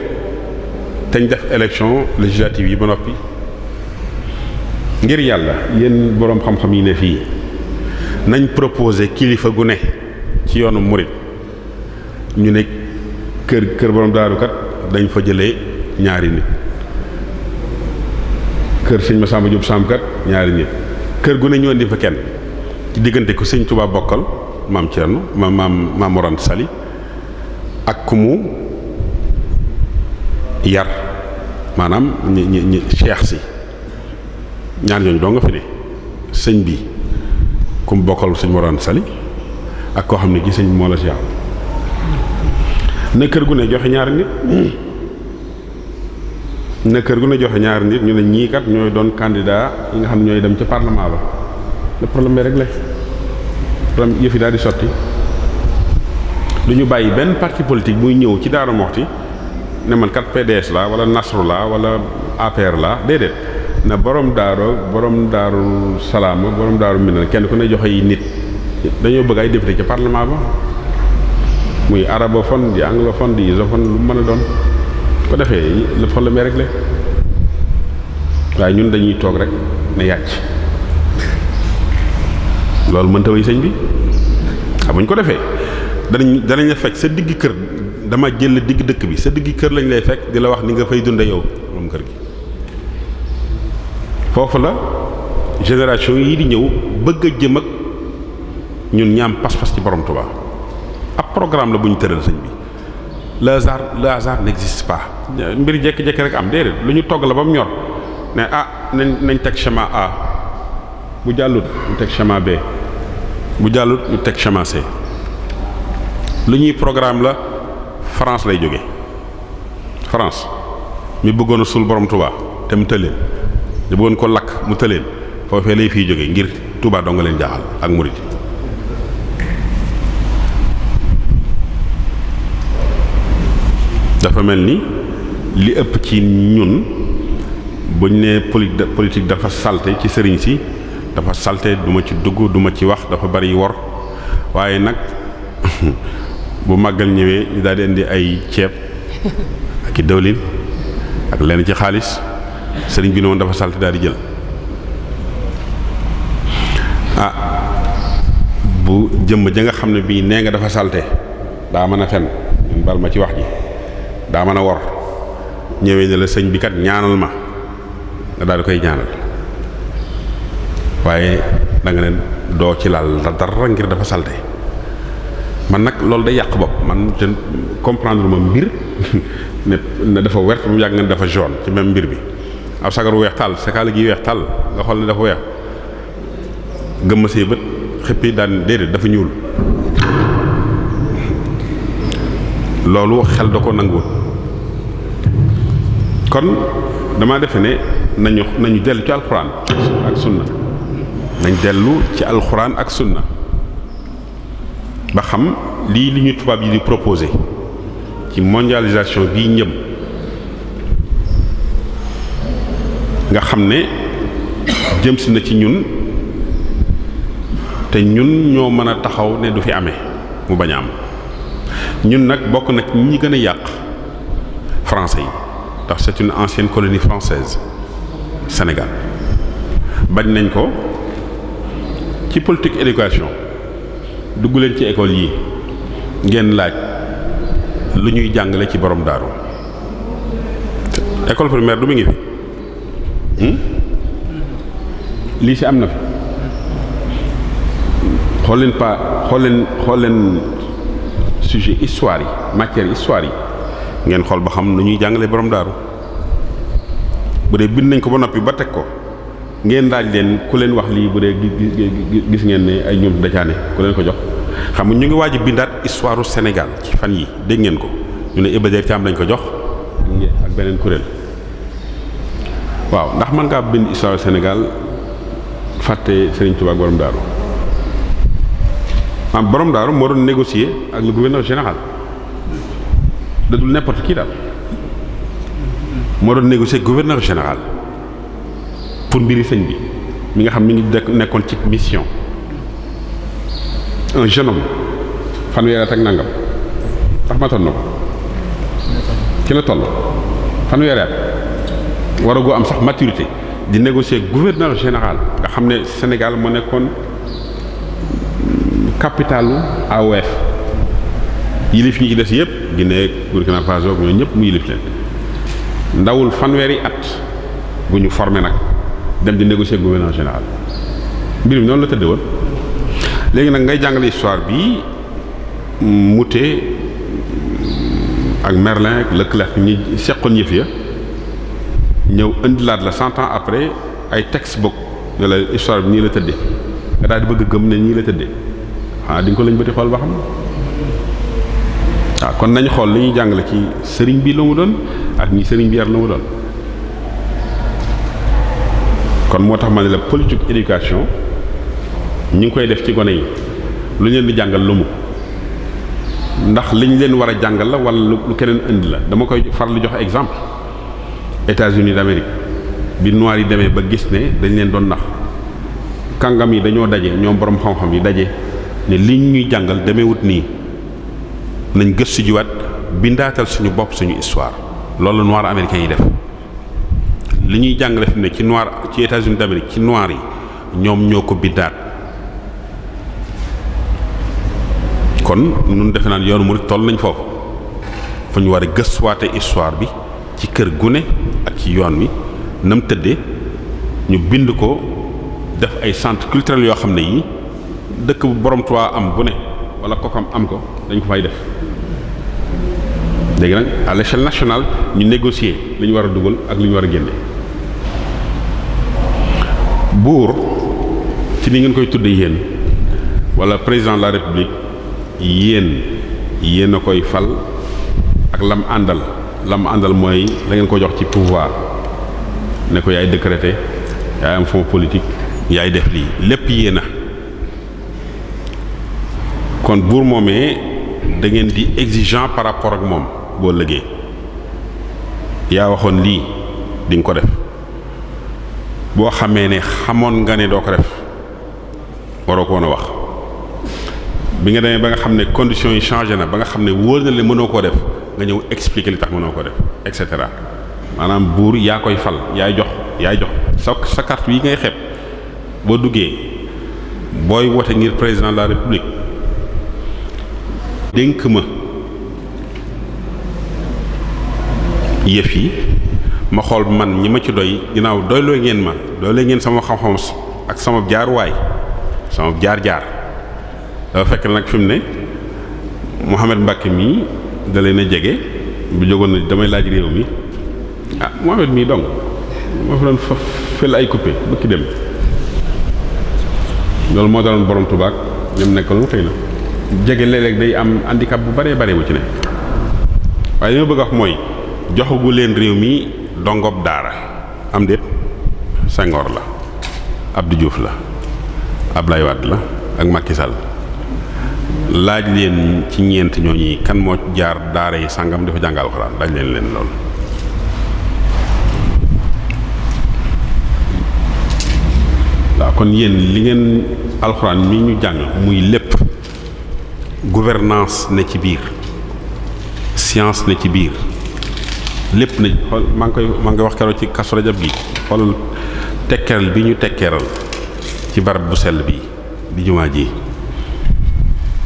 te ñu def élection législative yi ba noppi ngir yàlla yéen boroom xam-xam yi ne fii nañ proposé kilifa gu ne ci yoonu murit ñu ne kër borom daaru kat dañ fa jëlee ñaari nit kër sëñ Massamba Diop Samb kat ñaari nit kër gu ne ñu indi fa kenn ci diggante ko sëñ Touba bokkal maam Thierno maam Mor Anta Sali ak ku mu yar maanaam ñi cheikh si ñaar ñooñu doo nga fi ne sëñ bi ku mu bokkal sëñ Mor Anta Sali ak koo xam ne gi sëñ bi moo la cheikh na kër gu ne joxe ñaari nit ñu ne ñii kat ñooy doon candidat yi nga xam ne ñooy dem ca parlement ba le problème bi rek la problème yëf yi daal di sotti du ñu bàyyi benn parti politique muy ñëw ci Daaru Moxti ne man kat PDS la wala Nasru la wala APR la déedéet na borom daaru salaama borom daaru Minane kenn ku ne joxe yi nit dañoo bëgg ay député ca parlement ba muy arabophone di anglophone di isophone lu mën a doon ko defee le problème bi rek la waaye ñun dañuy toog rek ne yàcc loolu mënta way sëñ bi xamuñ ko defee danañ la fekk sa digg kër dama jël digg dëkk bi sa digg kër lañ lay fekk di la wax ni nga fay dunde yow moom kër gi foofu la génération yi di ñëw bëgg a jëm ak ñun ñaam pas-pas ci borom Tuubaa ab programme la bu ñu tëral sëñ bi le hasard n'existe pas mbir jekki-jekki rek am déedéet lu ñu togg la ba mu ñor ne nañ teg schéma A bu jàllut ñu teg schéma B bu jàllut ñu teg schéma C lu ñuy programme la France lay jóge France mi bëggoon a suul borom Touba te mu tëleen ñu bëggoon ko lakk mu tëleen foofee lay fiy jóge ngir Touba doo nga leen jaaxal ak murid dafa mel ni li ëpp ci ñun buñ ne politique dafa salte ci sëriñ si dafa salte duma ci dugg duma ci wax dafa bari wor waaye nag bu màggal ñëwee ñu daal di indi ay ceeb ak i dëwlin ak lenn ci xaalis sëriñ bi noonu dafa salte daal di jël bu jëmm ja nga xam ne bii nee nga dafa salte daa mën a fen ñun bal ma ci wax ji daa mën a wor ñëwee ne la sëñ bi kat ñaanal ma nga daal di koy ñaanal waaye da nga ne doo ci laal dara ngir dafa salte man nag loolu day yàq bopp man te comprendre ma mbir ne dafa wert ba mu yàgg nga ne dafa jaune ci même mbir bi ab sagaru weex tàll sa kaala gi weex tàll nga xool ne dafa weex gëmma see bët xëppi daan déedéet dafa ñuul loolu xel da ko nanguwul kon dama defe ne nañu dellu ci alxuraan ak sunna nañ dellu ci alxuraan ak sunna ba xam lii li ñu tubaab yi di proposé ci mondialisation bii ñëm nga xam ne jëm si na ci ñun te ñun ñoo mën a taxaw ne du fi amee mu bañ a am ñun nag bokk nag ñi gën a yàq français yi ndax c'est une ancienne colonie française Sénégal bañ nañ ko ci politique éducation dugg leen ci école yi ngeen laaj lu ñuy jàngale ci borom daaru école primaire du mu ngi fi lii si am na fi xool leen sujet histoire yi matière histoire yi ngeen xool ba xam nu ñuy jàngale borom daaru bu dee bind nañ ko ba noppi ba teg ko ngeen laaj leen ku leen wax lii bu dee gis ngeen ne ay ñoom dacaane ku leen ko jox xam nga ñu ngi waaj a bindaat histoire u Sénégal ci fan yi dégg ngeen ko ñu ne Iba Der Thiam lañ ko jox ak beneen kuréel waaw ndax mën ngaa bind histoire u Sénégal fàtte Serigne Touba ak borom daaru borom daaru moo doon négocier ak le gouverneur général da dul n'importe qui daal moo doon négocier gouverneur général pour mbiri sëñ bi mi nga xam mi ngi nekkoon ci mission un jeune homme fanweeri at ak nangam ndax matoon na ko ci la toll fanweeri at waragoo am sax maturité di négocier gouverneur général nga xam ne Sénégal moo nekkoon capitalu AOF yilif ñi ci des yëpp Guinée Burkina Faso ñooñu ñëpp mu yilif leen ndawul fanweeri at bu ñu formé nag dem di négocier gouverneur général mbir mi noonu la tëdde woon léegi nag ngay jàngale histoire bi Moutet ak Merlin ak Leclerc ñi seqoon yëf ya ñëw indilaat la 100 ans après ay textbook ne la histoire bi nii la tëdde nga daal di bëgg gëm ne nii la tëdde di nga ko lañ bëti xool ba xam waaw kon nañu xool li ñuy jàngale ci sëriñ bi la mu doon ak ñi sëriñ bi yar la mu doon kon moo tax ma ne la politique éducation ñu ngi koy def ci gone yi lu ñu leen di jàngal lu mu ndax liñ leen war a jàngal la wala lu keneen indi la dama koy far lu jox exemple États-Unis d'Amérique bi noir yi demee ba gis ne dañ leen doon nax kàngam yi dañoo daje ñoom borom xam-xam yi daje ne liñ ñuy jàngal demeewut nii nañ gëstu jiwaat bindaatal suñu bopp suñu histoire loolu la noir américain yi def li ñuy jàngale fi ne ci noir ci États-Unis d'Amérique ci noir yi ñoom ñoo ko bindaat kon ñun defe naan yoonu murid toll nañ foofu fu ñu war a gëstuwaate histoire bi ci kër gune ak ci yoon wi nam tëddee ñu bind ko def ay centre culturel yoo xam ne yi dëkk bu borom Tuubaa am bu ne wala kokam am ko dañ ko fay def léegi nag à l'échelle nationale ñu négocier li ñu war a dugal ak li ñu war a génne buur ci ni ngeen koy tudde yéen wala président de la république yéen a koy fal ak lam àndal mooy la ngeen ko jox ci pouvoir ne ko yaay décréter yaay am fond politique yaay def lii lépp yéen a kon buur moomee da ngeen di exigeant par rapport ak moom boo lëgee yaa waxoon lii di nga ko def boo xamee ne xamoon nga ne doo ko def waroo ko woon a wax bi nga demee ba nga xam ne conditions yi changé na ba nga xam ne wóor na le mënoo koo def nga ñëw expliquer li tax mënoo ko def et cetera maanaam buur yaa koy fal yaay jox sa carte yi ngay xeeb boo duggee booy wote ngir président de la république dénk ma yëf yi ma xool man ñi ma ci doy ginnaaw doyloo ngeen sama xam-xam ak sama jaar-waay sama jaar-jaar dafa fekk nag fi mu ne Mouhamed Mbacke mii da leen a jege bu jógoon na damay laaj réew mi Mouhamed mii dong moo fi doon fël ay coupé bëkki dem loolu moo daloon borom tubaak ñoom nekkaloon xëy na jege léeg-léeg day am handicap bu bare bu ci ne waaye li ma bëgg a wax mooy joxagu leen réew mi dongob daara am déet Senghor la Abdou Diouf la Abdoulaye Wade la ak Macky Sall laaj leen ci ñeent ñooñi kan moo jaar daara yi sàngam dafa jàng alxuraan laaj leen lool waaw kon yéen li ngeen alxuraan mi ñu jàng muy lépp gouvernance ne ci biir science ne ci biir lépp na xool maa ngi wax keroog ci Kazu Rajab gi xoolal tekkeeral bi ñu tekkeeral ci barab bu sell bi di jumaa ji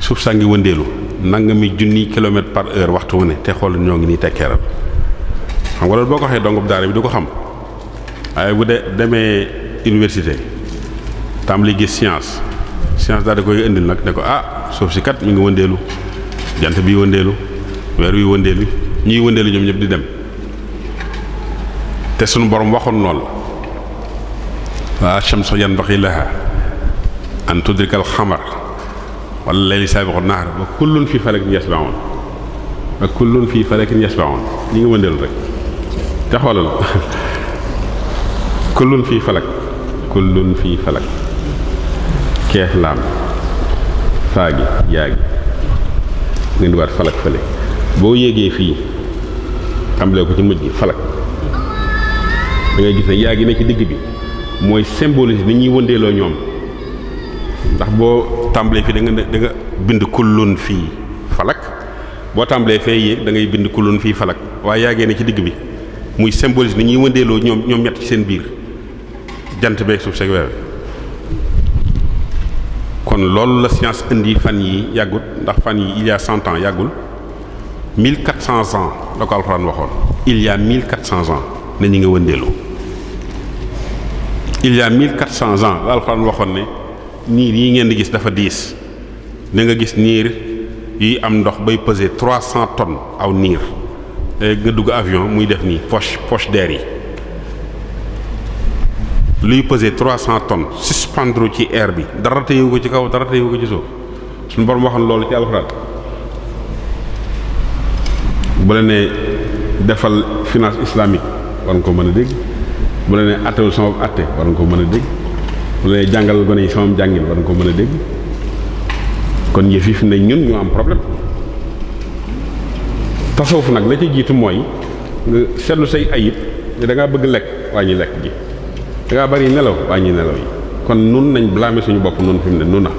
suuf saa ngi wëndeelu nangami junni kilomètre par heure waxtu wu ne te xool ñoo ngi nii tekkeeral xam nga loolu boo ko waxee dongub daara bi du ko xam waaye bu demee université tàmbali gis science daal di koy indil nag ne ko ah suuf si kat mi ngi wëndeelu jant bi wëndeelu weer wi wëndeelu ñuy wëndeelu ñoom ñëpp di dem te sunu borom waxoon noonu la waa shamsu yanbaghi laha an tudrika al-qamar wala layli sabiqu an-nahar wa kullun fi falakin yasbahun wa kullun fi falakin yasbahun ñi ngi wëndeelu rek te xoolal kullun fi falak keef laam faagi yaagi nga ndiwaat falak fële boo yéegee fii tàmbalee ko ci mujj gi falak da ngay gis ne yaagi ne ci digg bi mooy symbolisme ni ñuy wëndeeloo ñoom ndax boo tàmbalee fii da nga bind kullun fii falak boo tàmbalee fee yéeg da ngay bind kullun fii falak waaye yaagee ne ci digg bi muy symbolisme ni ñuy wëndeeloo ñoom ñett ci seen biir jant beeg suuf seeg weer kon loolu la science indi fan yi yàggut ndax fan yi il y a 100 ans yàggul 1400 ans la ko alxuraan waxoon il y a 1400 ans ne ñu nga wëndeelu il y a 1400 ans la alxuraan waxoon ne niir yi ngeen di gis dafa diis da nga gis niir yi am ndox bay peser 300 tonnes aw niir nga dugg avion muy def nii poche d'air yi luy peser 300 tonnes suspendre ci air bi dara téyewu ko ci kaw dara téyewu ko ci suuf suñu borom waxoon loolu ci alxuraan bu la nee defal finance islamique war nga ko mën a dégg bu la nee attewul sama atte war nga ko mën a dégg bu la nee jàngal gone yi sama jàngin war nga ko mën a dégg kon yëf yi fi ne ñun ñoo am problème tasawuf nag la ci jiitu mooy nga seetlu say ayib da ngaa bëgg lekk wàññi lekk gi da ngaa bari nelaw wàññi nelaw yi kon nun nañ blâmer suñu bopp noonu fi mu ne nun na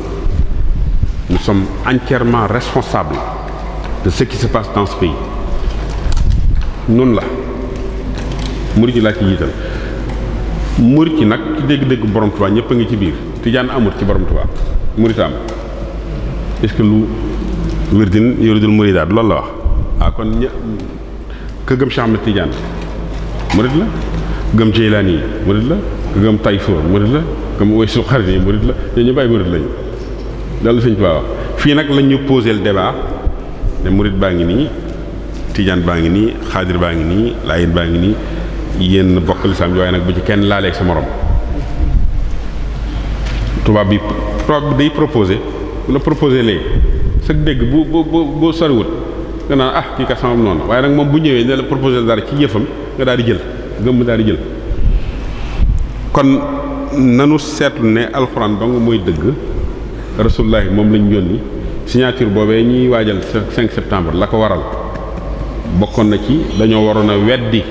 nous sommes entièrement responsables de ce qui se passe dans ce pays nun la murit yi laa ci jiital murit yi nag ci dégg-dégg borom Tuubaa ñëpp a ngi ci biir tijaan amut ci borom Tuubaa murit am est-ce que lu wirdin yuridul muridaat loolu la wax waaw kon ka gëm Cheikh Ahmed Tidiane murit la gëm Jeylaani yi murit la ka gëm Tayfoor murit la gëm Waysul Qarni yi murit la ñoo ñu bàyyi murit lañu loolu Sëñ Tuubaa wax fii nag lañ ñu posé le débat ne murit baa ngi nii Tijaan baa ngi nii Xaadir baa ngi nii Laayeen baa ngi nii yéen bokk lislaam waaye nag bu ci kenn laaleeg sa morom tubaab bi day proposé la proposé léegi sa dégg bu soriwut nga naan ah kii kat sama noonu waaye nag moom bu ñëwee ne la proposé dara ci yëfam nga daal di jël gëmm daal di jël kon nanu seetlu ne alxuraan dong mooy dëgg rasulullahi moom lañ yónni signature boobee ñuy waajal 5 septembre la ko waral bokkoon na ci dañoo waroon a weddi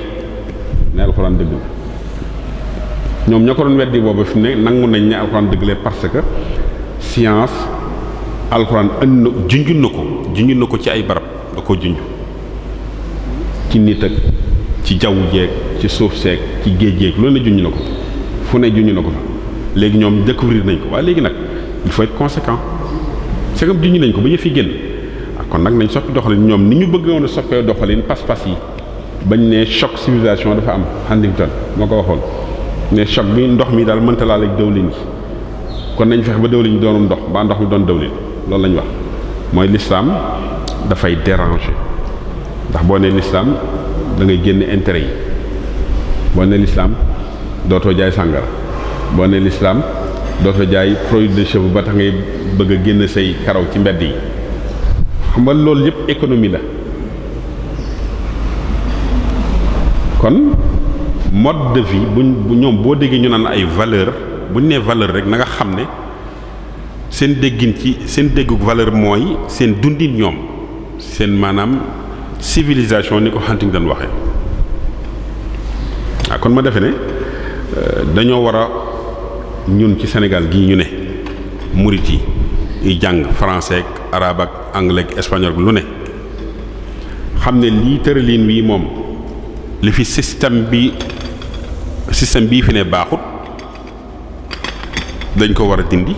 ne alxuraan dëgg la ñoom ñoo ko doon weddi boobu fi mu ne nangu nañ ne alxuraan dëgg la parce que science alxuraan ënd na junjun na ko ci ay barab da ko junj ci nit ak ci jaww jeeg ci suuf seeg ci géej jeeg loolu ne junj na ko fu ne junj na ko fa léegi ñoom découvrir nañ ko waaye léegi nag il faut être conséquent c'est comme junj nañ ko ba yëf yi génn kon nag nañ soppi doxalin ñoom ni ñu bëggoon a soppee doxalin pas-pas yi bañ ne choc civilisation dafa am Huntington moo ko waxoon ne choc bi ndox mi daal mënta laal ak dawlin yi kon nañ fexe ba dawlin doonum ndox ba ndox mi doon dawlin loolu lañ wax mooy l'islam dafay déranger ndax boo nee l'islam da ngay génn intérêt yi boo nee l'islam dootoo jaay sàngara boo nee l'islam dootoo jaay produit de cheveux ba tax ngay bëgg a génn say karaw ci mbedd yi xam nga loolu yëpp économie la kon mode de vie bu ñoom boo déggee ñu naan ay valeur buñ nee valeur rek na nga xam ne seen déggin ci seen dégguk valeur mooy seen dundin ñoom seen maanaam civilisation ni ko Huntington waxee waaw kon ma defe ne dañoo war a ñun ci Sénégal gii ñu ne murit yi jàng français ak arabe ak anglais ak espagnol lu ne xam ne lii tëraliin wii moom li fi système bii fi ne baaxut dañ ko war a dindi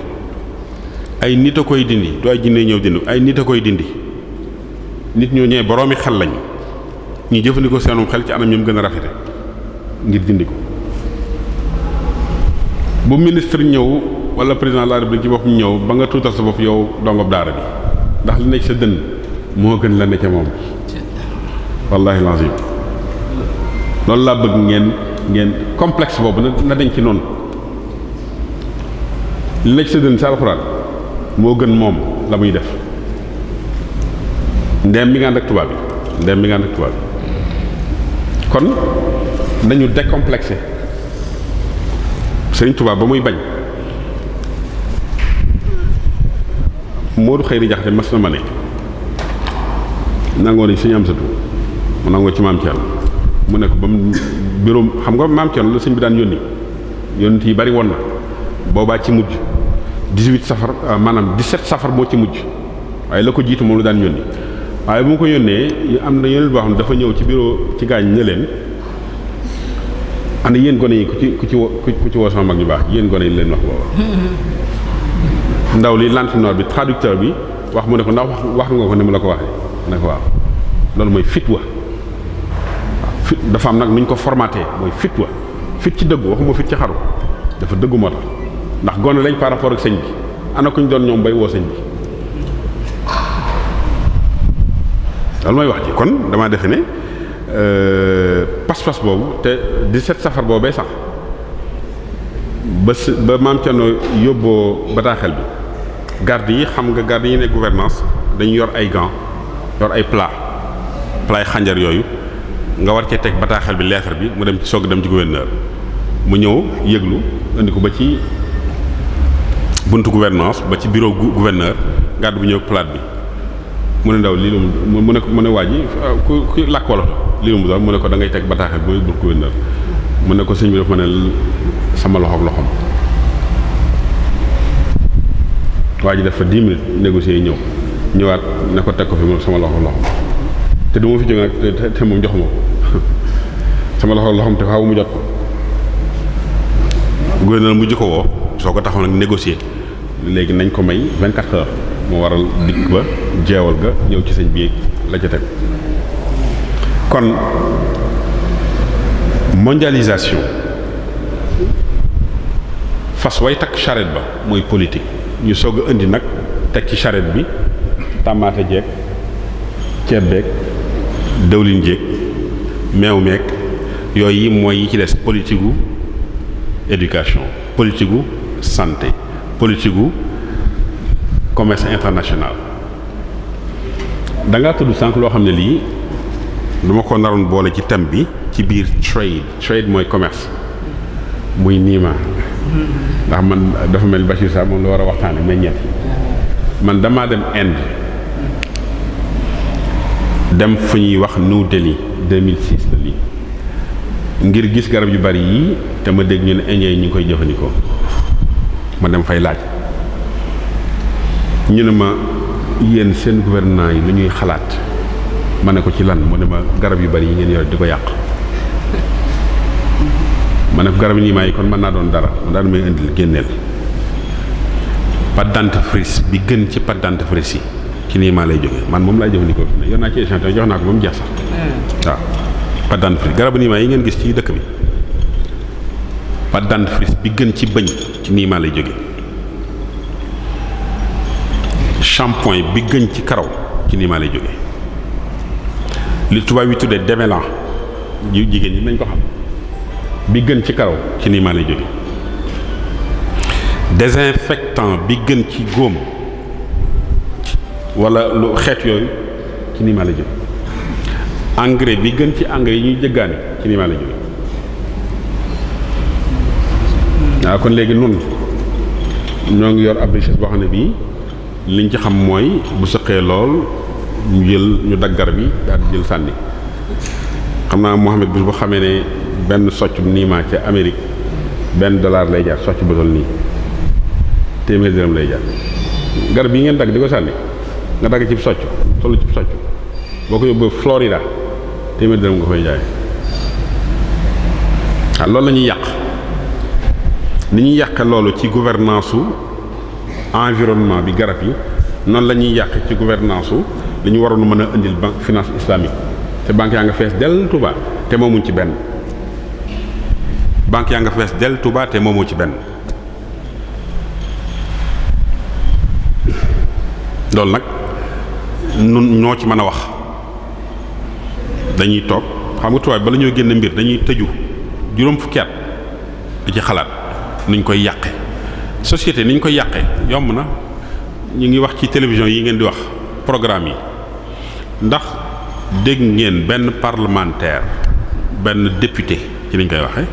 ay nit a koy dindi du ay jinne ñëw dindi ay nit a koy dindi nit ñoo ñëwee boroomi xel lañ ñu jëfandikoo seenum xel ci anam ñoom gën a rafete ngir dindi ko bu ministre ñëw wala président de la république ci bopp ñu ñëw ba nga tuutal sa bopp yow dongob daara bi ndax li nekk sa dënn moo gën la ne ca moom wallahi lazim loolu laa bëgg ngeen complexe boobu na dañ ci noonu li nekk sa dënn sa alxuraan moo gën moom la muy def ndeem bi nga ànd ak tubaab bi kon nañu décomplexé Sëriñ Tuubaa ba muy bañ Moodu Xayri Jaxate mas na ma ne nangoo nañ suñu am satu mu nangoo ci maam Thierno mu ne ko ba mu bureau xam nga maam Thierno la sëñ bi daan yónni yi bari woon na boobaa ci mujj 18 safar maanaam 17 safar moo ci mujj waaye la ko jiitu moom la daan yónni waaye bu ma ko yónnee am na yónneel boo xam ne dafa ñëw ci bureau ci gaañ ne leen ana yéen gone yi ku ci woo sama mag ñu baax yéen gone yi leen wax booba ndaw li lantinoor bi traducteur bi wax mu ne ko ndax wax nga ko ni mu la ko waxee ne ko waaw loolu mooy fit wa fit dafa am nag nu ñu ko formaté mooy fit wa fit ci dëggu waxuma fit ci xaru dafa dëggu moo tax ndax gone lañ par rapport ak sëñ bi ana ku ñu doon ñoom bay woo sëñ bi loolu mooy wax ji kon damaa defe ne pas-pas boobu te 17 safar boobee sax ba maam Thierno yóbboo bataaxel bi garde yi xam nga garde yi ne gouvernance dañu yor ay gants yor ay plat yi xànjar yooyu nga war cee teg bataaxel bi lettre bi mu dem ci soog dem ci gouverneur mu ñëw yëglu indi ko ba ci buntu gouvernance ba ci bureau gouverneur garde bi ñëw plat bi mu ne ndaw lii lu mu ne waa ji ku làkk wolof lii lu mu doon mu ne ko da ngay teg bataaxel bi ba gouverneur mu ne ko sëñ bi dafa ma ne sama loxo ak loxom waa ji def fa 10 minutes négocier ñëwaat ne ko teg ko fi mu sama loxo ak loxom te du ma fi jóge nag te moom joxuma ko sama loxo ak loxom te faaw mu jot ko gouverneur mujj ko woo soo ko taxaw nag négocier léegi nañ ko may 24 heures moo waral dikk ba jeewal ga ñëw ci sëñ bi la ca teg kon mondialisation fas way takk charrette ba mooy politique ñu soog a indi nag teg ci charrette bi tamaate jeeg ceeb beeg dëwlin jeeg meew meeg yooyu yi mooy yi ci des politique gu éducation politique gu santé politique gu commerce international da ngaa tudd sànq loo xam ne lii dama ko naroon boole ci thème bi ci biir trade mooy commerce muy niima ndax man dafa mel Bachir Sa moom la war a waxtaane meññeet man damaa dem Inde dem fu ñuy wax New Delhi 2006 la lii ngir gis garab yu bari yii te ma dégg ñu ne indien yi ñu ngi koy jëfandikoo ma dem fay laaj ñu ne ma yéen seen gouvernement yi lu ñuy xalaat ma ne ko ci lan mu ne ma garab yu bari yi ngeen yore di ko yàq ma ne ko garab yi nii maa yi kon mën naa doon dara mu daal may indil génneel pâte dentifrice bi gën ci pâte dentifrice yi ci nii maa lay jógee man moom laay jëfandikoo fi ne yor naa ci échantillon jox naa ko ba mu jeex sax waaw pâte dentifrice garab nii maa yi ngeen gis ci dëkk bi pâte dentifrice bi gën ci bëñ ci nii maa lay jógee shampoing bi gën ci karaw ci nii maa lay jógee li tubaab yi tuddee démêlant jigéen ñi nañ ko xam bi gën ci karaw ci nii maa lay jóge désinfectant bi gën ci góom wala lu xeet yooyu ci nii maa lay jóge engrais bi gën ci engrais yi ñuy jëggaani ci nii maa lay jóge waaw kon léegi nun ñoo ngi yor ab richesse boo xam ne bii liñ ci xam mooy bu sëqee lool ñu dagg garab yi daal di jël sànni xam naa Mohamed bis bu xamee ne benn socc niimaa ca Amérique $1 lay jar socc bu toll nii téeméer dërëm lay jar garab yi ngeen dagg di ko sànni nga dagg ci socc toll ci socc boo ko yóbboo Florida téeméer dërëm nga koy jaay waaw loolu la ñuy yàq ni ñuy yàqe loolu ci gouvernance su environnement bi garab yi noonu la ñuy yàq ci gouvernance su li ñu waroon mën a indil banque finance islamique te banque yaa nga fees del Touba te moomuñ ci benn banque yaa nga fees del Touba te moomoo ci benn loolu nag nun ñoo ci mën a wax. dañuy toog xam nga tubaab bala ñoo génn mbir dañuy tëju juróom fukki at di ci xalaat nuñ koy yàqe société niñ koy yàqe yomb na ñu ngi wax ci télévision yi ngeen di wax programme yi ndax dégg ngeen benn parlementaire benn député ci niñ koy waxe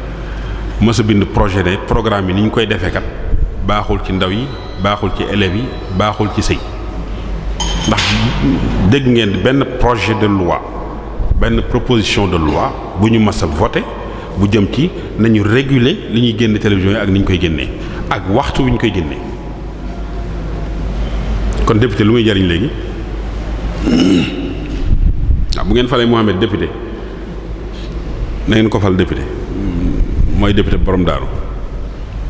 mës a bind projet de programme yi ni ñu koy defee kat baaxul ci ndaw yi baaxul ci élèves yi baaxul ci sëy ndax dégg ngeen benn projet de loi benn proposition de loi bu ñu mës a voté bu jëm ci nañu réguler li ñuy génne télévision yi ak ni ñu koy génnee ak waxtu wi ñu koy génnee kon député lu muy jariñ léegi waaw bu ngeen falee Mohamed député na ngeen ko fal député mooy député borom daaru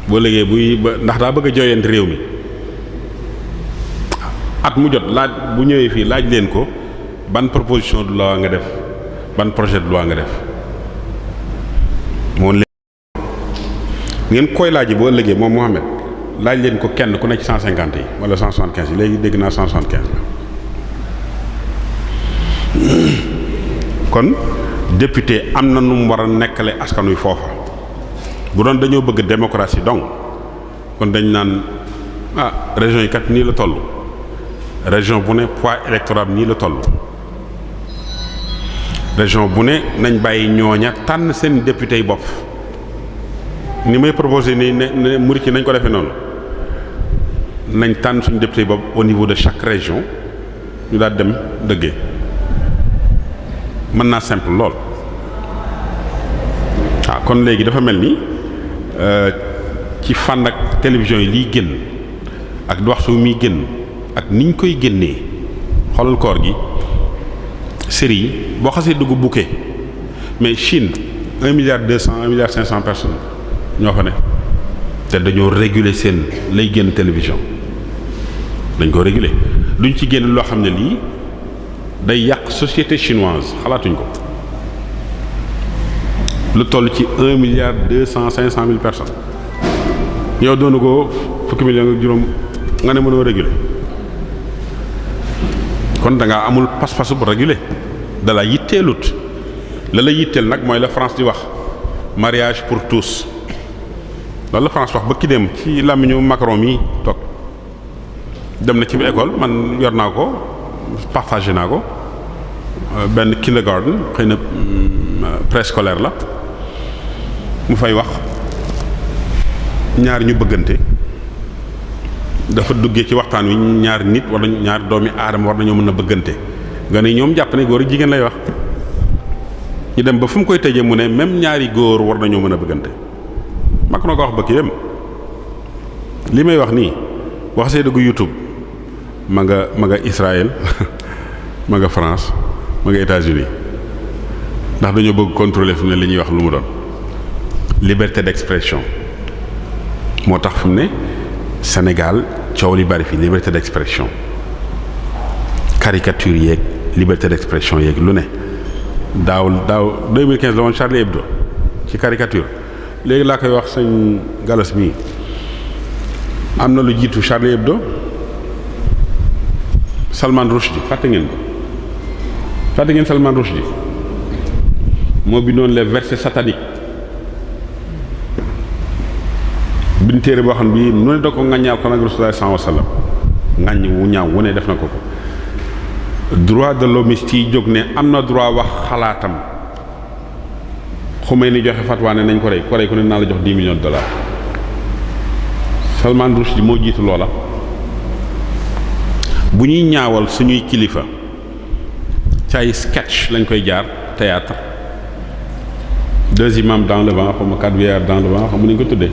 boo léegi buy ba ndax daa bëgg a jooyante réew mi at mu jot laaj bu ñëwee fii laaj leen ko ban proposition de loi nga def ban projet de loi nga def moom leen ngeen koy laaj yi boo ëllëgee moom Mohamed laaj leen ko kenn ku nekk ci 150 yi wala 175 yi léegi dégg naa 175 la kon député am na nu mu war a nekkale askan wi foofa bu doon dañoo bëgg démocratie donc kon dañ naan région yi kat nii la toll région bu ne poids électoral nii la toll région bu ne nañ bàyyi ñooña tànn seen député yi bopp ni may proposé nii ne murit yi nañ ko defee noonu nañ tànn suñu député yi bopp au niveau de chaque région ñu daal dem dëggee mën naa simple lool kon léegi dafa mel ni ci fànn ak télévision yi liy génn ak waxtu muy génn ak niñ koy génnee xoolal koor gi série yi boo xasee dugg bouquet mais Chine 1,2 milliard 1,5 milliard personnes ñoo fa ne te dañoo réguler seen lay génn télévision dañ ko réguler duñ ci génn loo xam ne lii day yàq société chinoise xalaatuñ ko lu toll ci 1,2 milliard 500 personnes yow doonu ko fukki million ak juróom nga ne mënoo réguler kon da ngaa amul pas-pasu bu réguler da la yitteelut la la yitteel nag mooy la France di wax mariage pour tous loolu la France wax ba ki dem ci làmmiñu Macron mi toog dem na ci bi école man yor naa ko partagé naa ko benn kindergarten xëy na préscolaire la mu fay wax ñaar ñu bëggante dafa duggee ci waxtaan wi ñaar nit wala ñaar doomi aadama war nañoo mën a bëggante nga ne ñoom jàpp ne góor ak jigéen lay wax ñu dem ba fu mu koy tëjee mu ne même ñaari góor war nañoo mën a bëggante mag na ko wax ba ki dem li may wax nii wax see dugg YouTube ma nga Israël ma nga France ma nga États-Unis ndax dañoo bëgg contrôler fi mu ne li ñuy wax lu mu doon liberté d'expression moo tax fi mu ne Sénégal coow li bari fi liberté d'expression caricature yeeg liberté d'expression yeeg lu ne daaw 2015 la woon Charlie Hebdo ci caricature léegi laa koy wax sëñ Galas mii am na lu jiitu Charlie Hebdo Salman Rushdie fàtte ngeen Salman Rushdie moo bindoon les versets sataniques bind téere boo xam bi nu ne da ko ŋàññaal ko nag Rasulullah sallallahu alayhi wasallam ŋàññ wu ñaaw wu ne def na ko droit de l'homme ci jóg ne am na droit wax xalaatam Khomeini joxe fatwa ne nañ ko rey ku ne naa la jox $10 millions. Salman Rushdie moo jiitu loola bu ñuy ñaawal suñuy kilifa ci ay sketch lañ koy jaar théâtre 2 imams dans le vent xawma 4 vieillards dans le vent xamu nañ ko tuddee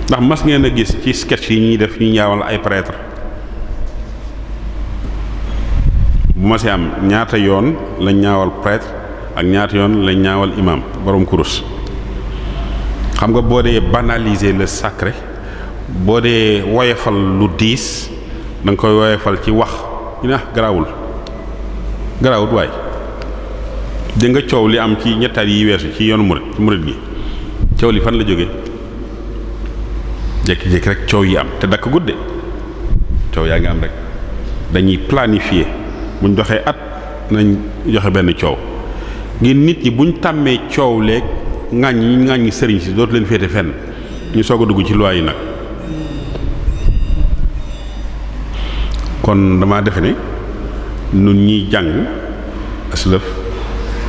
ndax mas ngeen a gis ci sketch yi ñuy def ñu ñaawal ay prêtre bu ma si am ñaata yoon lañ ñaawal prêtre ak ñaata yoon lañ ñaawal imam borom kurus xam nga boo dee banaliser le sacré boo dee woyefal lu diis da nga koy woyefal ci wax ñu ne garaawul waay dégg nga coow li am ci ñettaat yi weesu ci yoonu murid gi coow li fan la jóge jékki-jékki rek coow yi am te dakk gudde coow yaa ngi am rek dañuy planifier buñ doxee at nañ joxe benn coow ngir nit ñi buñ tàmmee coow leeg ŋàññi sëriñ si dootu leen féete fenn ñu soog a dugg ci loi yi nag. kon dama defe ne nun ñiy jàng aslëf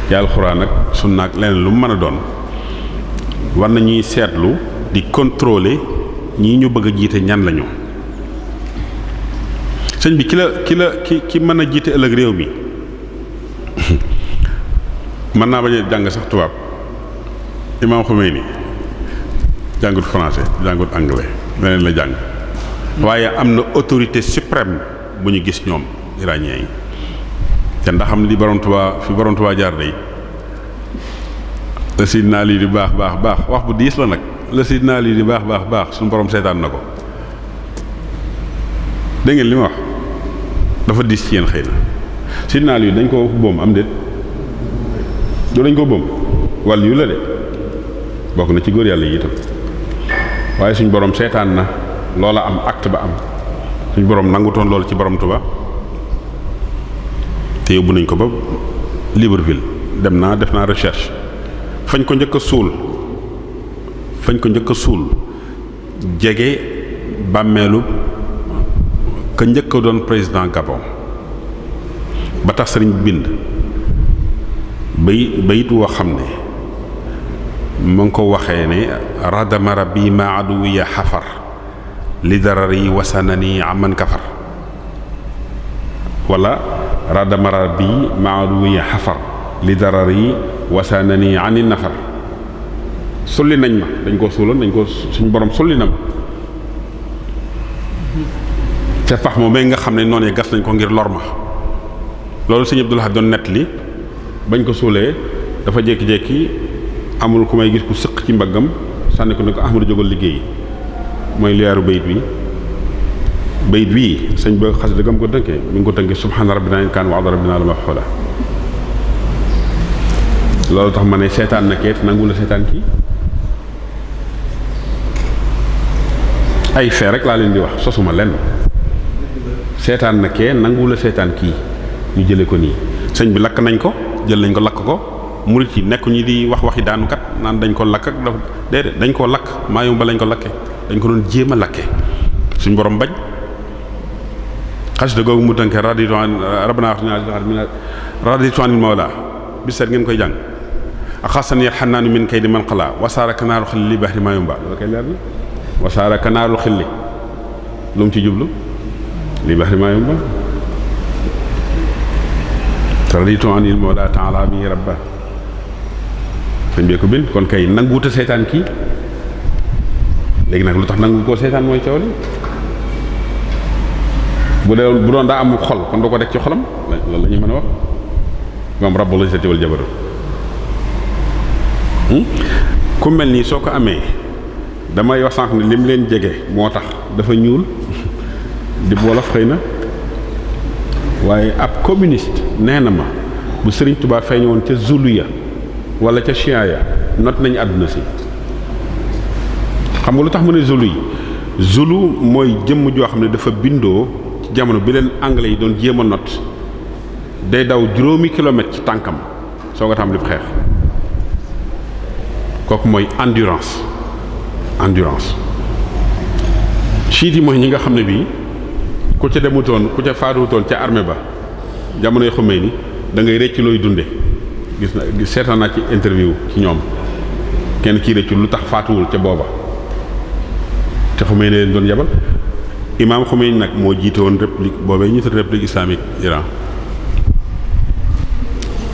ci alxuraan ak sunna ak leneen lu mu mën a doon war nañuy seetlu di contrôler ñii ñu bëgg a jiite ñan lañu. sëñ bi ki mën a jiite ëllëg réew mi mën naa bañ a jàng sax tubaab Imam Khomeini jàngut français jàngut anglais leneen la jàng waaye am na autorité suprême bu ñu gis ñoom iranien yi te ndax am li borom Tuubaa jaar day la sidna lii di baax wax bu diis la nag la sidna lii di baax suñu borom seetaan na ko dégg ngeen li ma wax dafa diis ci yéen xëy na sidna lii dañ ko boom am déet doo dañ ko boom wàll yu la de bokk na ci góor yàlla yi itam waaye suñ borom seetaan na loola am acte ba am suñ borom nangutoon loolu ci borom Tuubaa te yóbbu nañ ko ba Libreville def naa recherche fañ ko njëkk a suul jege bàmmeelu ka njëkk a doon président Gabon ba tax sëriñ bind bayit woo xam ne mu ngi ko waxee ne radama rabbi ma aduwiya xafar li darari wasanani aman kafar wala radama rabbi ma aduwiya xafar li darari wasanani ani nafar sulli nañ ma dañ ko suuloon suñ borom sulli na ma ca pax moom nga xam ne noonu gas nañ ko ngir lor ma loolu sëñ Abdul Ahad doon nett li bañ ko suulee dafa jékki-jékki amul ku may gis ku sëq ci mbaggam sànni ko ne ko Ahmadu jógal liggéey mooy leeru bayit bii sëñ ba xas dëggam ko tënkee mi ngi ko tënkee subhaana rabbina in kaan wa'du rabbina la maf'uula loolu tax ma ne seetaan na keet nangu la seetaan kii ay fee rek laa leen di wax sosuma lenn seetaan na kee nangu la seetaan kii ñu jële ko nii sëñ bi lakk nañ ko jël nañ ko lakk ko murit yi nekku ñi di waxi daanukat naan dañ ko lakk ak dafa déedéet dañ koo lakk maayum ba lañ ko lakke dañ ko doon jéem a lakke suñ borom bañ xasida googu mu tënkee raditu an rabbana raditu anil mawla bi seet ngeen koy jàng ak xasaniyal xannaanu min kaydi man xalaa wasaara kanaaru xilli li bahri maayum ba loolu koy leer na wasaara kanaaru xilli lu mu ci jublu li bahri maayum ba raditu anil mawla ta'ala bi rabba sëñ bee ko bind kon kay nanguwuta seetaan kii léegi nag lu tax nangu koo seetaan mooy coow li bu doon daa amul xol kon doo ko deg ci xolam loolu la ñuy mën a wax moom rabbul izzati wal jabarut ku mel nii soo ko amee damay wax sànq ne lim leen jege moo tax dafa ñuul di wolof xëy na waaye ab communiste nee na ma bu Sëriñ Tuubaa feeñ woon ca Zulu ya wala ca Chien ya not nañu àdduna si xam nga lu tax mu ne Zulu yi Zulu mooy jëmm joo xam ne dafa bindoo ci jamono bi leen anglais yi doon jéem a not day daw juróomi kilomètre ci tànkam soo nga tàmbali xeex kooku mooy endurance chiite yi mooy ñi nga xam ne bii ku ca demutoon ku ca faatuwutoon ca armée ba jamonoy Khomeini da ngay rëcc looy dunde gis seetaan naa ci interview ci ñoom kenn kii rëccu lu tax faatuwul ca booba te Khomeini leen doon yebal imaam Khomeini nag moo jiite woon république boobee ñu tudd république islamique Iran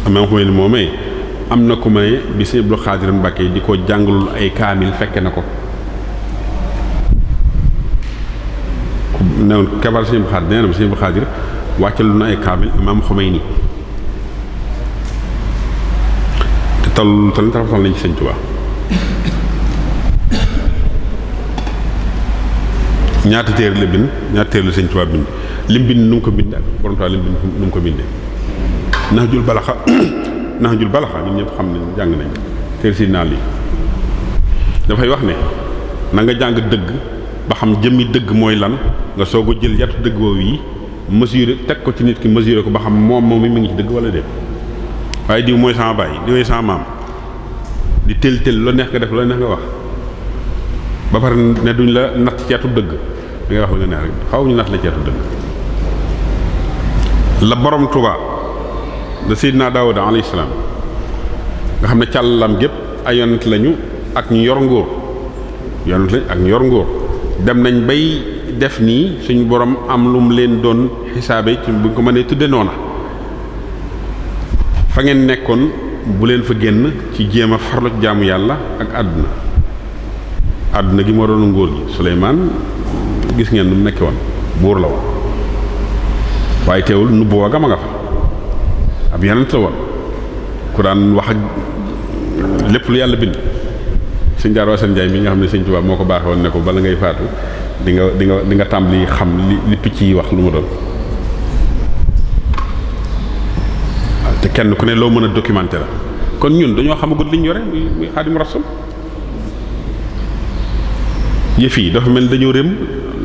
imaam Khomeini moomee am na ku may bi Sëñ Abdul Xaadir Mbàkke di ko jàngalul ay kaamil fekke na ko newoon kebar Sëñ Abdul Xaadir nee na Sëñ Abdul Xaadir wàccalu na ay kaamil imaam Khomeini te tal tarafal nañ ci Sëñ Tuubaa ñaata téere la bind ñaata téere la Sëñ Tuubaa bind lim bind nu mu ko bind ak borom Tuubaa lim bind nu mu ko bindee Nahjul Balagha Nahjul Balagha ñun ñëpp xam nañ jàng nañ téere si naal yi dafay wax ne na nga jàng dëgg ba xam jëmmi dëgg mooy lan nga soog a jël yatu dëgg woowu yi mesurer teg ko ci nit ki mesurer ko ba xam moom mi ngi ci dëgg wala déet waaye diw mooy sama baay diw mooy sama maam di tel loo neex nga def loo neex nga wax ba pare ne duñ la natt ceetu dëgg da ngay wax lu nga neex rek xaw ñu natt la ceetu dëgg la borom Tuubaa da Seydina Daawuda alayhi salaam nga xam ne càllalam gépp ay yonent lañu ak ñu yor nguur yonent lañ ak ñu yor nguur dem nañ bay def nii suñu borom am lu mu leen doon xisaabe ci bu ko mënee tudde noona fa ngeen nekkoon bu leen fa génn ci jéem a farlu ci jaamu yàlla ak àdduna gi moo doon nguur gi Suleymaan gis ngeen nu mu nekke woon buur la woon waaye teewul nubuwa ga ma nga fa ab yonent la woon ku daan wax ak lépp lu yàlla bind sëñ Jaar Wasan Njaay mi nga xam ne sëñ Tuubaa moo ko baaxee woon ne ko bala ngay faatu di nga tàmbali xam li picc yi wax lu mu doon te kenn ku ne loo mën a documenter la kon ñun dañoo xamagut liñ yore muy Xaadimu Rasuul yëf yi dafa mel dañoo rémb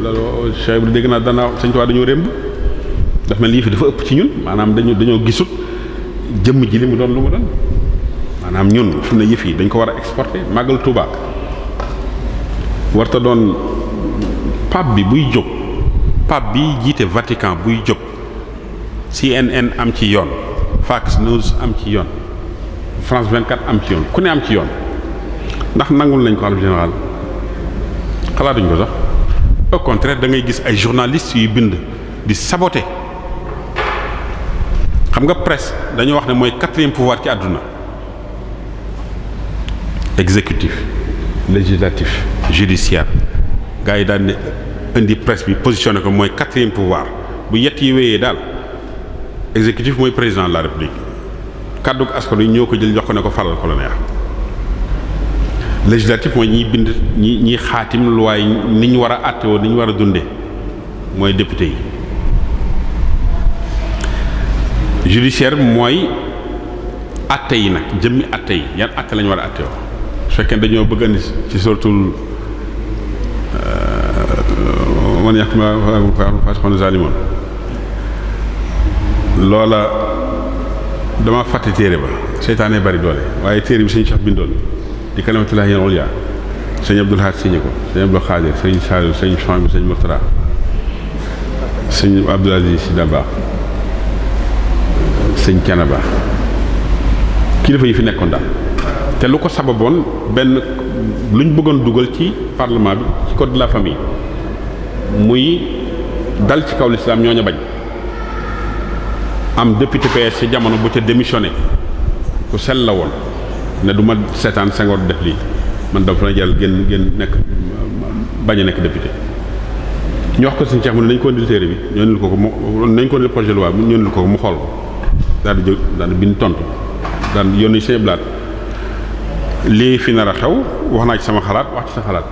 loolu Cheikh bi dégg naa dana sëñ Tuubaa dañoo rémb dafa mel yëf yi dafa ëpp ci ñun maanaam dañoo gisut jëmm ji li mu doon lu mu doon maanaam ñun fi mu ne yëf yi dañ ko war a exporter màggal Tuubaa warta doon pape bi buy jóg pape bi jiite Vatican buy jóg CNN am ci yoon Fox News am ci yoon France 24 am ci yoon ku ne am ci yoon ndax nangul nañ ko xalifa général xalaatuñ ko sax au contraire da ngay gis ay journalistes yuy bind di saboter xam nga presse dañoo wax ne mooy quatrième pouvoir ci àdduna exécutif législatif judiciaire gars yi daal ne indi presse bi positionné ko mooy quatrième pouvoir bu yett yi wéyee daal exécutif mooy président de la république kàddu askan wi ñoo ko jël jox ko ne ko faral ko la neex législatif mooy ñiy bind ñi xaatim loi ni ñu war a àttewoo ni ñu war a dundee mooy député yi judiciaire mooy àtte yi nag jëmmi àtte yi yan àtte lañu war a àttewoo su fekkee dañoo bëgg andi ci sortul man yàq ma fasixoon zalimoon loola dama fàtte téere ba seytaane bari doole waaye téere bi sëñ Cheikh bindoon di kalimatullahi al-ulya sëñ Abdul Ahad signé ko sëñ Abdul Xaadir sëñ Saliou sëñ Chouaib sëñ Murtada sëñ Abdul Aziz Sy Dabakh sëñ Canaba kilifa yi fi nekkoon daal te lu ko sababoon benn luñ bëggoon dugal ci parlement bi ci code de la famille muy dal ci kaw l'islam ñooñu bañ am député PS ci jamono bu ca démissionné ku sell la woon ne du ma seetaan Senghor def lii man dama fa na jàll génn nekk bañ a nekk député ñu wax ko sëñ Cheikh mu ne nañ ko indil téere bi ñu indil ko mu nañ ko indil projet de loi ñu indil ko mu xool ko daal di jóg daal di bind tontu daal di yónni sëñ blaat lii fi nar a xew wax naa ci sama xalaat wax ci sa xalaat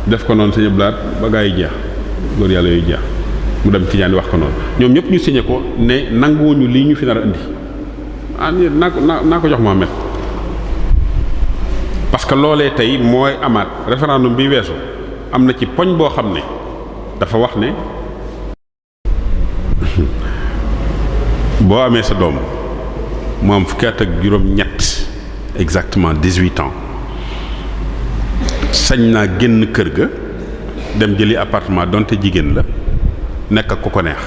def ko noonu sëñ blaat ba gaa yi jeex góor yàlla yooyu jeex mu dem Tijaan wax ko noonu ñoom ñëpp ñu signé ko ne nanguwuñu lii ñu fi nar a indi naa ko jox Mohamed parce que loolee tey mooy amaat référendum bi weesu am na ci poñ boo xam ne dafa wax ne boo amee sa doom mu am fukki at ak juróom-ñett exactement 18 ans sañ naa génn kër ga dem jëli appartement donte jigéen la nekk ak ku ko neex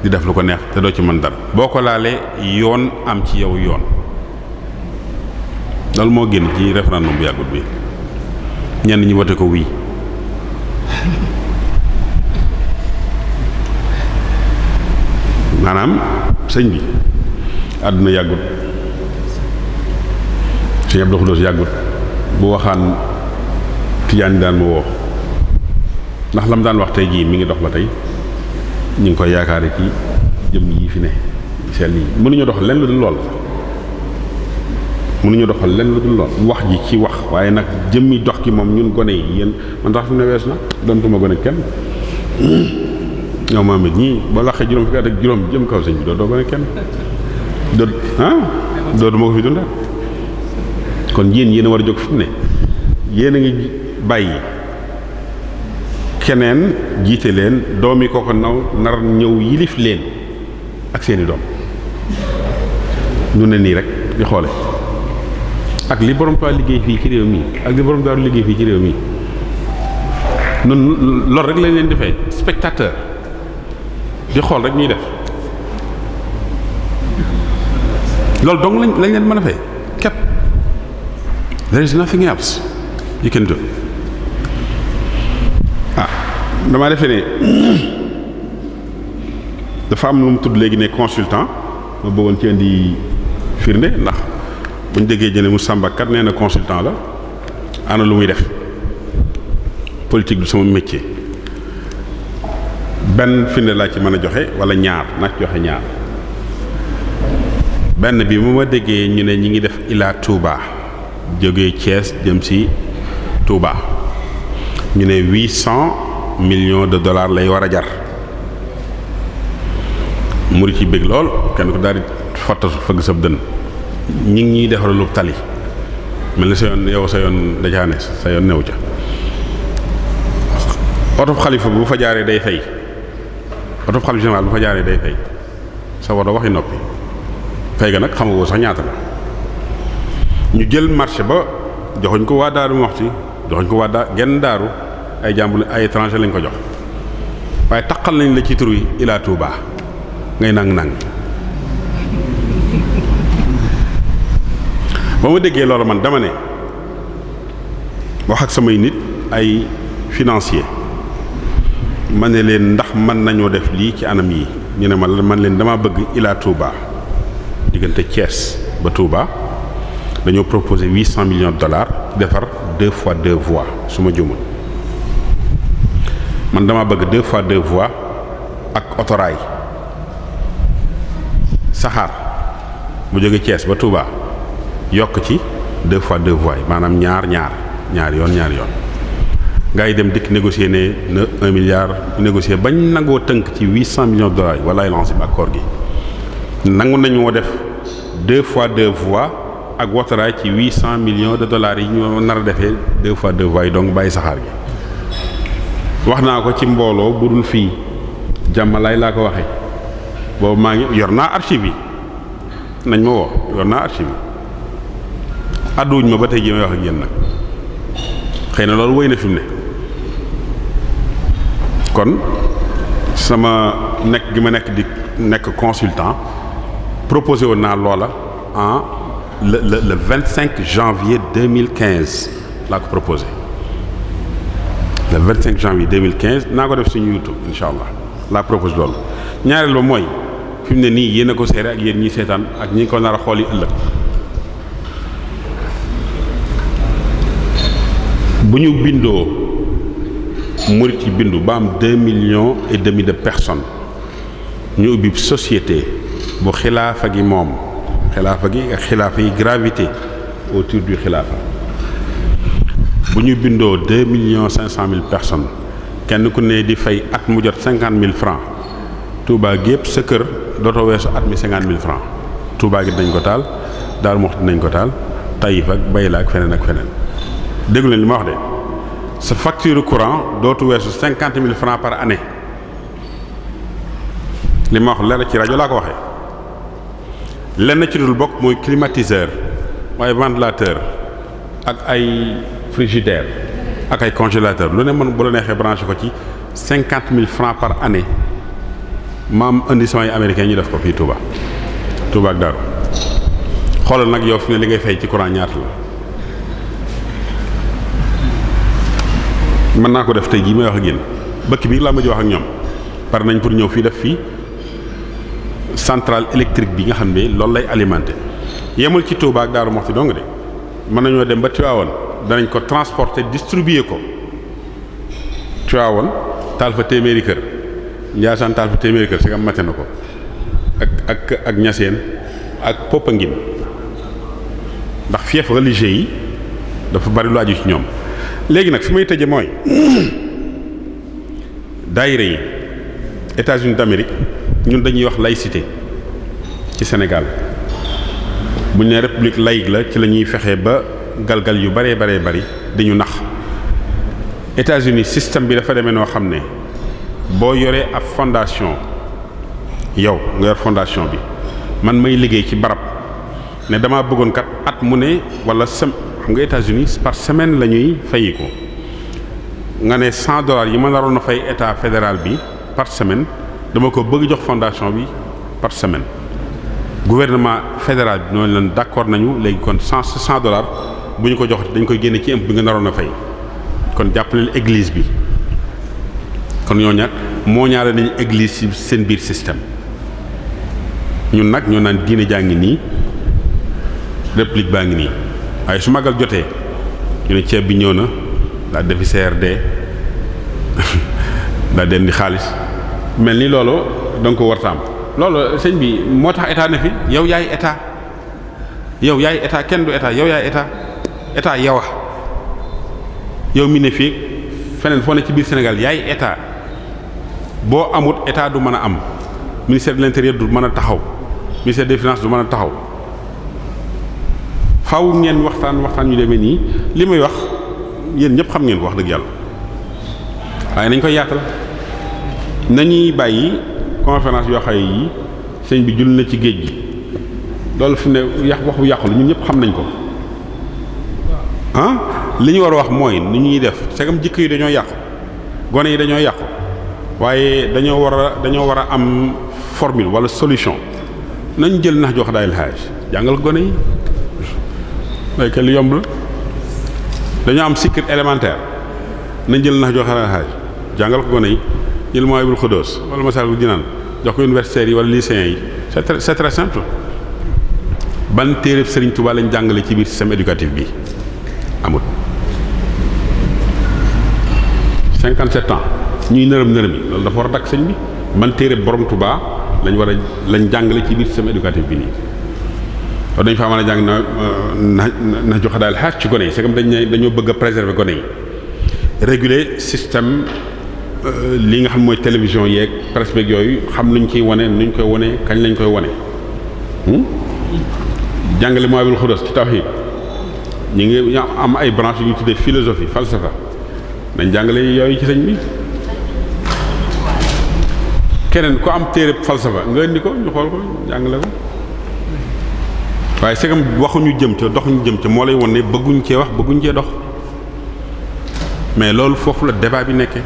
di def lu ko neex te doo ci mën dara boo ko laalee yoon am ci yow yoon loolu moo génn ci référendum bu yàggut bi ñenn ñi wote ko wii maanaam sëñ bi àdduna yàggut sëñ Abdou Khoudoss yàggut bu waxaan tijaan daan mu woo ndax lam daan wax tey jii mi ngi dox ba tey ñu ngi koy yaakaare ci jëm yi fi ne seen yi mënuñu dox lenn lu dul lool mënuñu doxal lenn lu dul lool wax ji ci wax waaye nag jëmmi dox gi moom ñun gone yi yéen man tax fi mu ne wees na doontuma gone kenn ñoo maam it ñii ba laqee juróom fukki at ak juróom jëm kaw sëñ bi doo gone kenn doo duma ko fi dundal kon yéen a war a jóg fi mu ne yéen a ngi bàyyi keneen jiite leen doom yi kooko nar ñëw yilif leen ak seeni doom ñu ne nii rek di xoole ak li borom Tuubaa liggéey fii ci réew mi ak li borom Daaru liggéey fii ci réew mi nun loolu rek lañ leen di fay spectateur di xool rek ñuy def loolu dong lañ leen mën a fay képp. There is nothing else you can do. Damaa defee ne dafa am lu mu tudd léegi ne consultant ma bëggoon ci indi firnde ndax bu ñu déggee jëne mu Samba kat nee na consultant la ana lu muy def politique du sama métier benn firnde laa ci mën a joxe wala ñaar naa ci joxe ñaar benn bi mu ma déggee ñu ne ñi ngi def Ila Touba jógee Thiès jëm si Touba ñu ne 800 millions de dollars lay war a jar muri ci bëgg lool kenn ko daal di fottasu fëgg sab dënn ñi ngi ñuy defaralub tali mel ni sa yoon yow sa yoon dajaane sa yoon new ca otob xalifa bu fa jaaree day fay otob xalifa général bu fa jaaree day fay sa woto waxi noppi fay ga nag xam nga sax ñaata la ñu jël marché ba joxuñ ko waa Daaru Muxti joxuñ ko waa genn daaru ay jàmbur ay étranger lañ ko jox waaye taqal nañ la ci tur yi Ila Touba ngay nang ba ma déggee loolu man dama ne wax ak samay nit ay financier ma ne leen ndax mën nañoo def lii ci anam yi ñu ne man leen dama bëgg Ila Touba diggante Thiès ba Touba dañoo proposé 800 millions de dollars defar 2 fois 2 voies su ma jumul man dama bëgg 2 fois 2 voies ak autorail saxaar bu jóge Thiès ba Touba yokk ci 2 fois 2 voies maanaam ñaar yoon gaa yi dem dikk négocier ne na 1 milliard négocier bañ nangoo tënk ci 800 millions de dollars walaay lancé bi accord gi nangu nañu moo def 2 fois 2 voies ak autorail ci 800 millions de dollars yi ñu nar a defee 2 fois 2 voies yi donc bàyyi saxaar gi wax naa ko ci mbooloo bu dul fii jàmmalaay laa ko waxee boobu maa ngi yor naa archive yi nañ ma woo yor naa archive yi àdduwuñ ma ba tey ji may wax ak yéen nag xëy na loolu wéy na fi mu ne kon sama nekk gi ma nekk consultant proposé woon naa loola en le 25 janvier 2015 laa ko proposé le 25 janvier 2015 naa ko def suñu YouTube incha allah laa proposé loolu ñaareel ba mooy fi mu ne nii yéen a ko seere ak yéen ñi seetaan ak ñi ko nar a xool yi ëllëg bu ñu bindoo murit yi bindu ba am 2,5 millions de personnes ñu ubbi société bu xilaafa gi moom xilaafa gi ak xilaafa yi gravité autour du xilaafa bu ñu bindoo 2,5 millions personnes kenn ku ne di fay at mu jot 50,000 francs Touba gépp sa kër dootoo weesu at mi 50,000 francs Touba gi dañ ko taal Daaru Muxti nañ ko taal Taïf ak Bayla ak feneen déggu leen li ma wax de sa facture courant dootu weesu 50,000 francs par année li ma wax leer ci rajo laa ko waxee lenn ci dul bokk mooy climatiseur waaye ventilateur ak ay frigidaire ak ay congélateur lu ne mën bu la neexee branché ko ci 50,000 francs par année maam indi samay américain ñu def ko fii Touba ak Daaru xoolal nag yow fi ne li ngay fay ci courant ñaata la mën naa ko def tey jii may wax ak yéen bëkk bi laa ma ji wax ak ñoom pare nañ pour ñëw fii def fii centrale électrique bi nga xam ne loolu lay alimenté yemul ci Touba ak Daaru Muxti dong de mën nañoo dem ba Tivaouane danañ ko transporter distribuer ko Tivaouane taal fa téeméeri kër Ndiassane taal fa téeméeri kër si nga mate na ko ak Niassène ak Popenguine ndax fief religieux yi dafa bari lu aju ci ñoom léegi nag fi may tëje mooy daayira yi États-Unis d'Amérique ñun dañuy wax laïcité ci Sénégal bu ñu nee république laïque la ci la ñuy fexe ba galgal yu bari di ñu nax États-Unis système bi dafa demee noo xam ne boo yoree ab fondation yow nga yor fondation bi man may liggéey ci barab ne damaa bëggoon kat at mu ne wala xam nga États-Unis par semaine la ñuy fayi ko nga ne $100 yi ma naroon a fay état fédéral bi par semaine dama ko bëgg jox fondation bi par semaine gouvernement fédéral bi noonu leen d'accord nañu léegi kon $100 bu ñu ko jox dañ koy génne ci impôt bi nga naroon a fay kon jàppaleel église bi kon ñoo ñaar moo ñaare nañu église ci seen biir système ñun nag ñoo naan diine jaa ngi nii république baa ngi nii waaye su magal jotee ñu ne ceeb bi ñëw na daa defi CRD daa den di xaalis mel ni loolu danga ko wartaam loolu sëñ bi moo tax état ne fi yow yaay état kenn du état yow yaay état yow yow mi ne fii feneen foo ne ci biir Sénégal yaay état boo amut état du mën a am ministère de l'intérieur du mën a taxaw ministère des finances du mën a taxaw faw ngeen waxtaan yu demee nii li may wax yéen ñëpp xam ngeen ko wax dëgg yàlla waaye nañ koy yaatal nañuy bàyyi conférence yoo xay yi sëñ bi jul na ci géej gi loolu fi ne wax bu yàqu la ñun ñëpp xam nañ ko li ñu war a wax mooy ni ñuy def segam jikko yi dañoo yàqu gone yi dañoo yàqu waaye dañoo war a am formule wala solution nañ jël nax jox daayil xaaj jàngal gone yi waaye que li yomb la dañoo am cycle élémentaire nañ jël nax jox daayil xaaj jàngal ko gone yi jël Mawaahibul Xuddoos wala Masaalikul Jinaan jox ko universitaires yi wala lycéens yi c'est très simple. ban téereb Serigne Touba lañ jàngale ci biir système éducatif bi amut 57 ans ñuy nërëm yi loolu dafa war a dakk sëñ bi ban téereb borom Touba lañ jàngale ci biir système éducatif bi nii loolu dañ faa mën a jàng na joxe daal xaar ci gone yi c'est comme dañoo bëgg a préserver gone yi réguler système li nga xam mooy télévision yeeg presse beeg yooyu xam luñ ciy wane nuñ koy wane kañ lañ koy wane jàngale Mawaahibul Xuddoos ci tawhiid ñu ngi am ay branches yu ñu tuddee philosophie falsafa nañ jàngale yooyu ci sëñ bi keneen ku am téere falsafa nga indi ko ñu xool ko jàngale ko waaye segam waxuñu jëm ca doxuñu jëm ca moo lay won ne bëgguñ cee wax bëgguñ cee dox mais loolu foofu la débat bi nekkee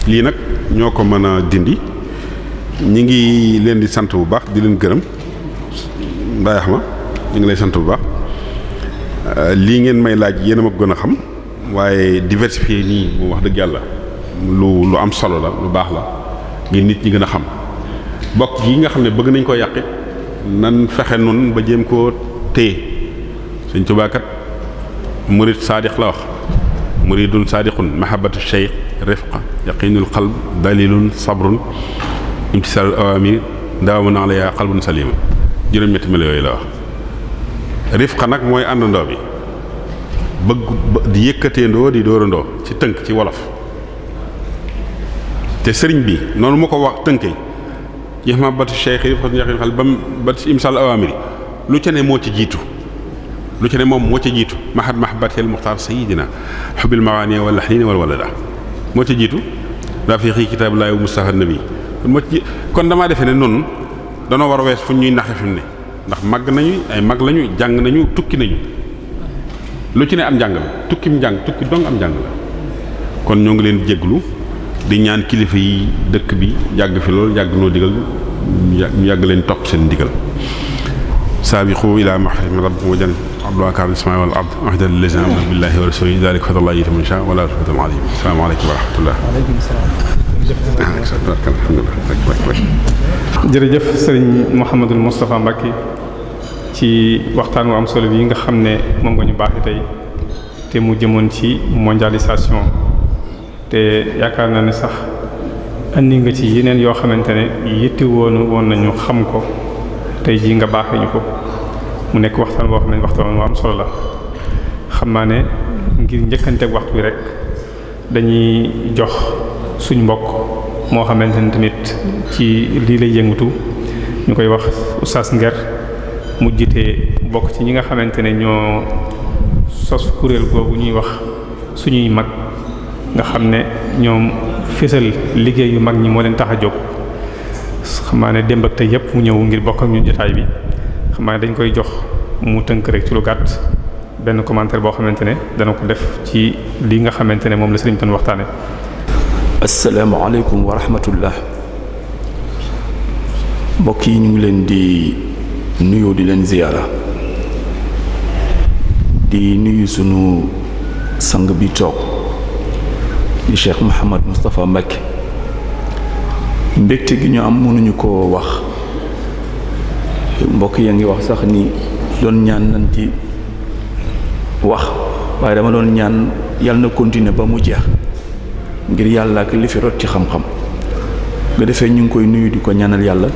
lii nag ñoo ko mën a dindi ñi ngi leen di sant bu baax di leen gërëm ndaayax ma ñu ngi lay sant bu baax lii ngeen may laaj yéen a ma gën a xam waaye diversifier nii moom wax dëgg yàlla lu am solo la lu baax la ngir nit ñi gën a xam bokk yi nga xam ne bëgg nañ koo yàqit nan fexe nun ba jéem koo téye Sëñ Tuubaa kat murid saadiq la wax muridun saadiqun mahabbatu shaykh rifqa yaqinul qalb dalilun sabrun imtisaalul awaamir daawamun alayha qalbun salima juróom-ñetti melo yooyu la wax rifqa nag mooy àndandoo bi bëgg di yëkkateendoo di dóorandoo ci tënk ci wolof te sëriñ bi noonu mu ko wax tënkee yéma batu cheikh yi xos ñaxin xal ba imsal awamiri lu ca ne moo ci jiitu lu ca ne moom moo ca jiitu mahad mahabatel muxtaar sayidina xubil mawaani wala xniini wala walada moo ca jiitu rafiqi kitaabullahi wa mustafa nabi moo ci kon damaa defee ne noonu danoo war a wees fu ñuy naxe fi mu ne ndax màgg nañu ay mag lañu jàng nañu tukki nañu lu ci ne am njàng la tukki dong am njàng la kon ñoo ngi leen jégglu di ñaan kilifa yi dëkk bi yàgg fi lool yàgg noo digal ñu yàgg leen topp seen digal saabiqu ila maxrami rabbikum wa jannati arduha ka'ardis samaa'i wal ard u'iddat lillazina amanu billahi wa rasulihi dhalika fadlullahi yu'tiihi man yashaa wa laa fadlun azim assalaamu aleykum wa rahmatullah. jërëjëf sëriñ Mouhamadul Moustapha Mbacké ci waxtaan wu am solo bi nga xam ne moom nga ñu baaxee tey te mu jëmoon ci mondialisation te yaakaar naa ne sax andi nga ci yeneen yoo xamante ne yitti woon nañu xam ko tey jii nga baaxee ñu ko mu nekk waxtaan boo xam ne waxtaan wu am solo la xam naa ne ngir njëkkanteeg waxtu bi rek dañuy jox suñ mbokk moo xamante ne tamit ci lii lay yëngatu ñu koy wax Oustaz Nguer mu jiite bokk ci ñi nga xamante ne ñoo sos kuréel googu ñuy wax suñuy mag nga xam ne ñoom fésal liggéey yu mag ñi moo leen tax a jóg xam naa ne démb ak tey yépp mu ñëw ngir bokk ak ñun jotaay bi xam naa ne dañ koy jox mu tënk rek ci lu gàtt benn commentaire boo xamante ne dana ko def ci li nga xamante ne moom la sëriñ doon waxtaane. asalaamaaleykum wa rahmatullah. mbokk yi ñu ngi leen di nuyu di leen ziyaara di nuyu sunu sang bi toog di Cheikh Mouhamad Moustapha Mbacké. mbégte gi ñu am mënuñu koo wax mbokk yaa ngi wax sax ni doon ñaan nañ ci wax waaye dama doon ñaan yàlla na continuer ba mu jeex ngir yàlla ak li fi rot ci xam-xam nga defee ñu ngi koy nuyu di ko ñaanal yàlla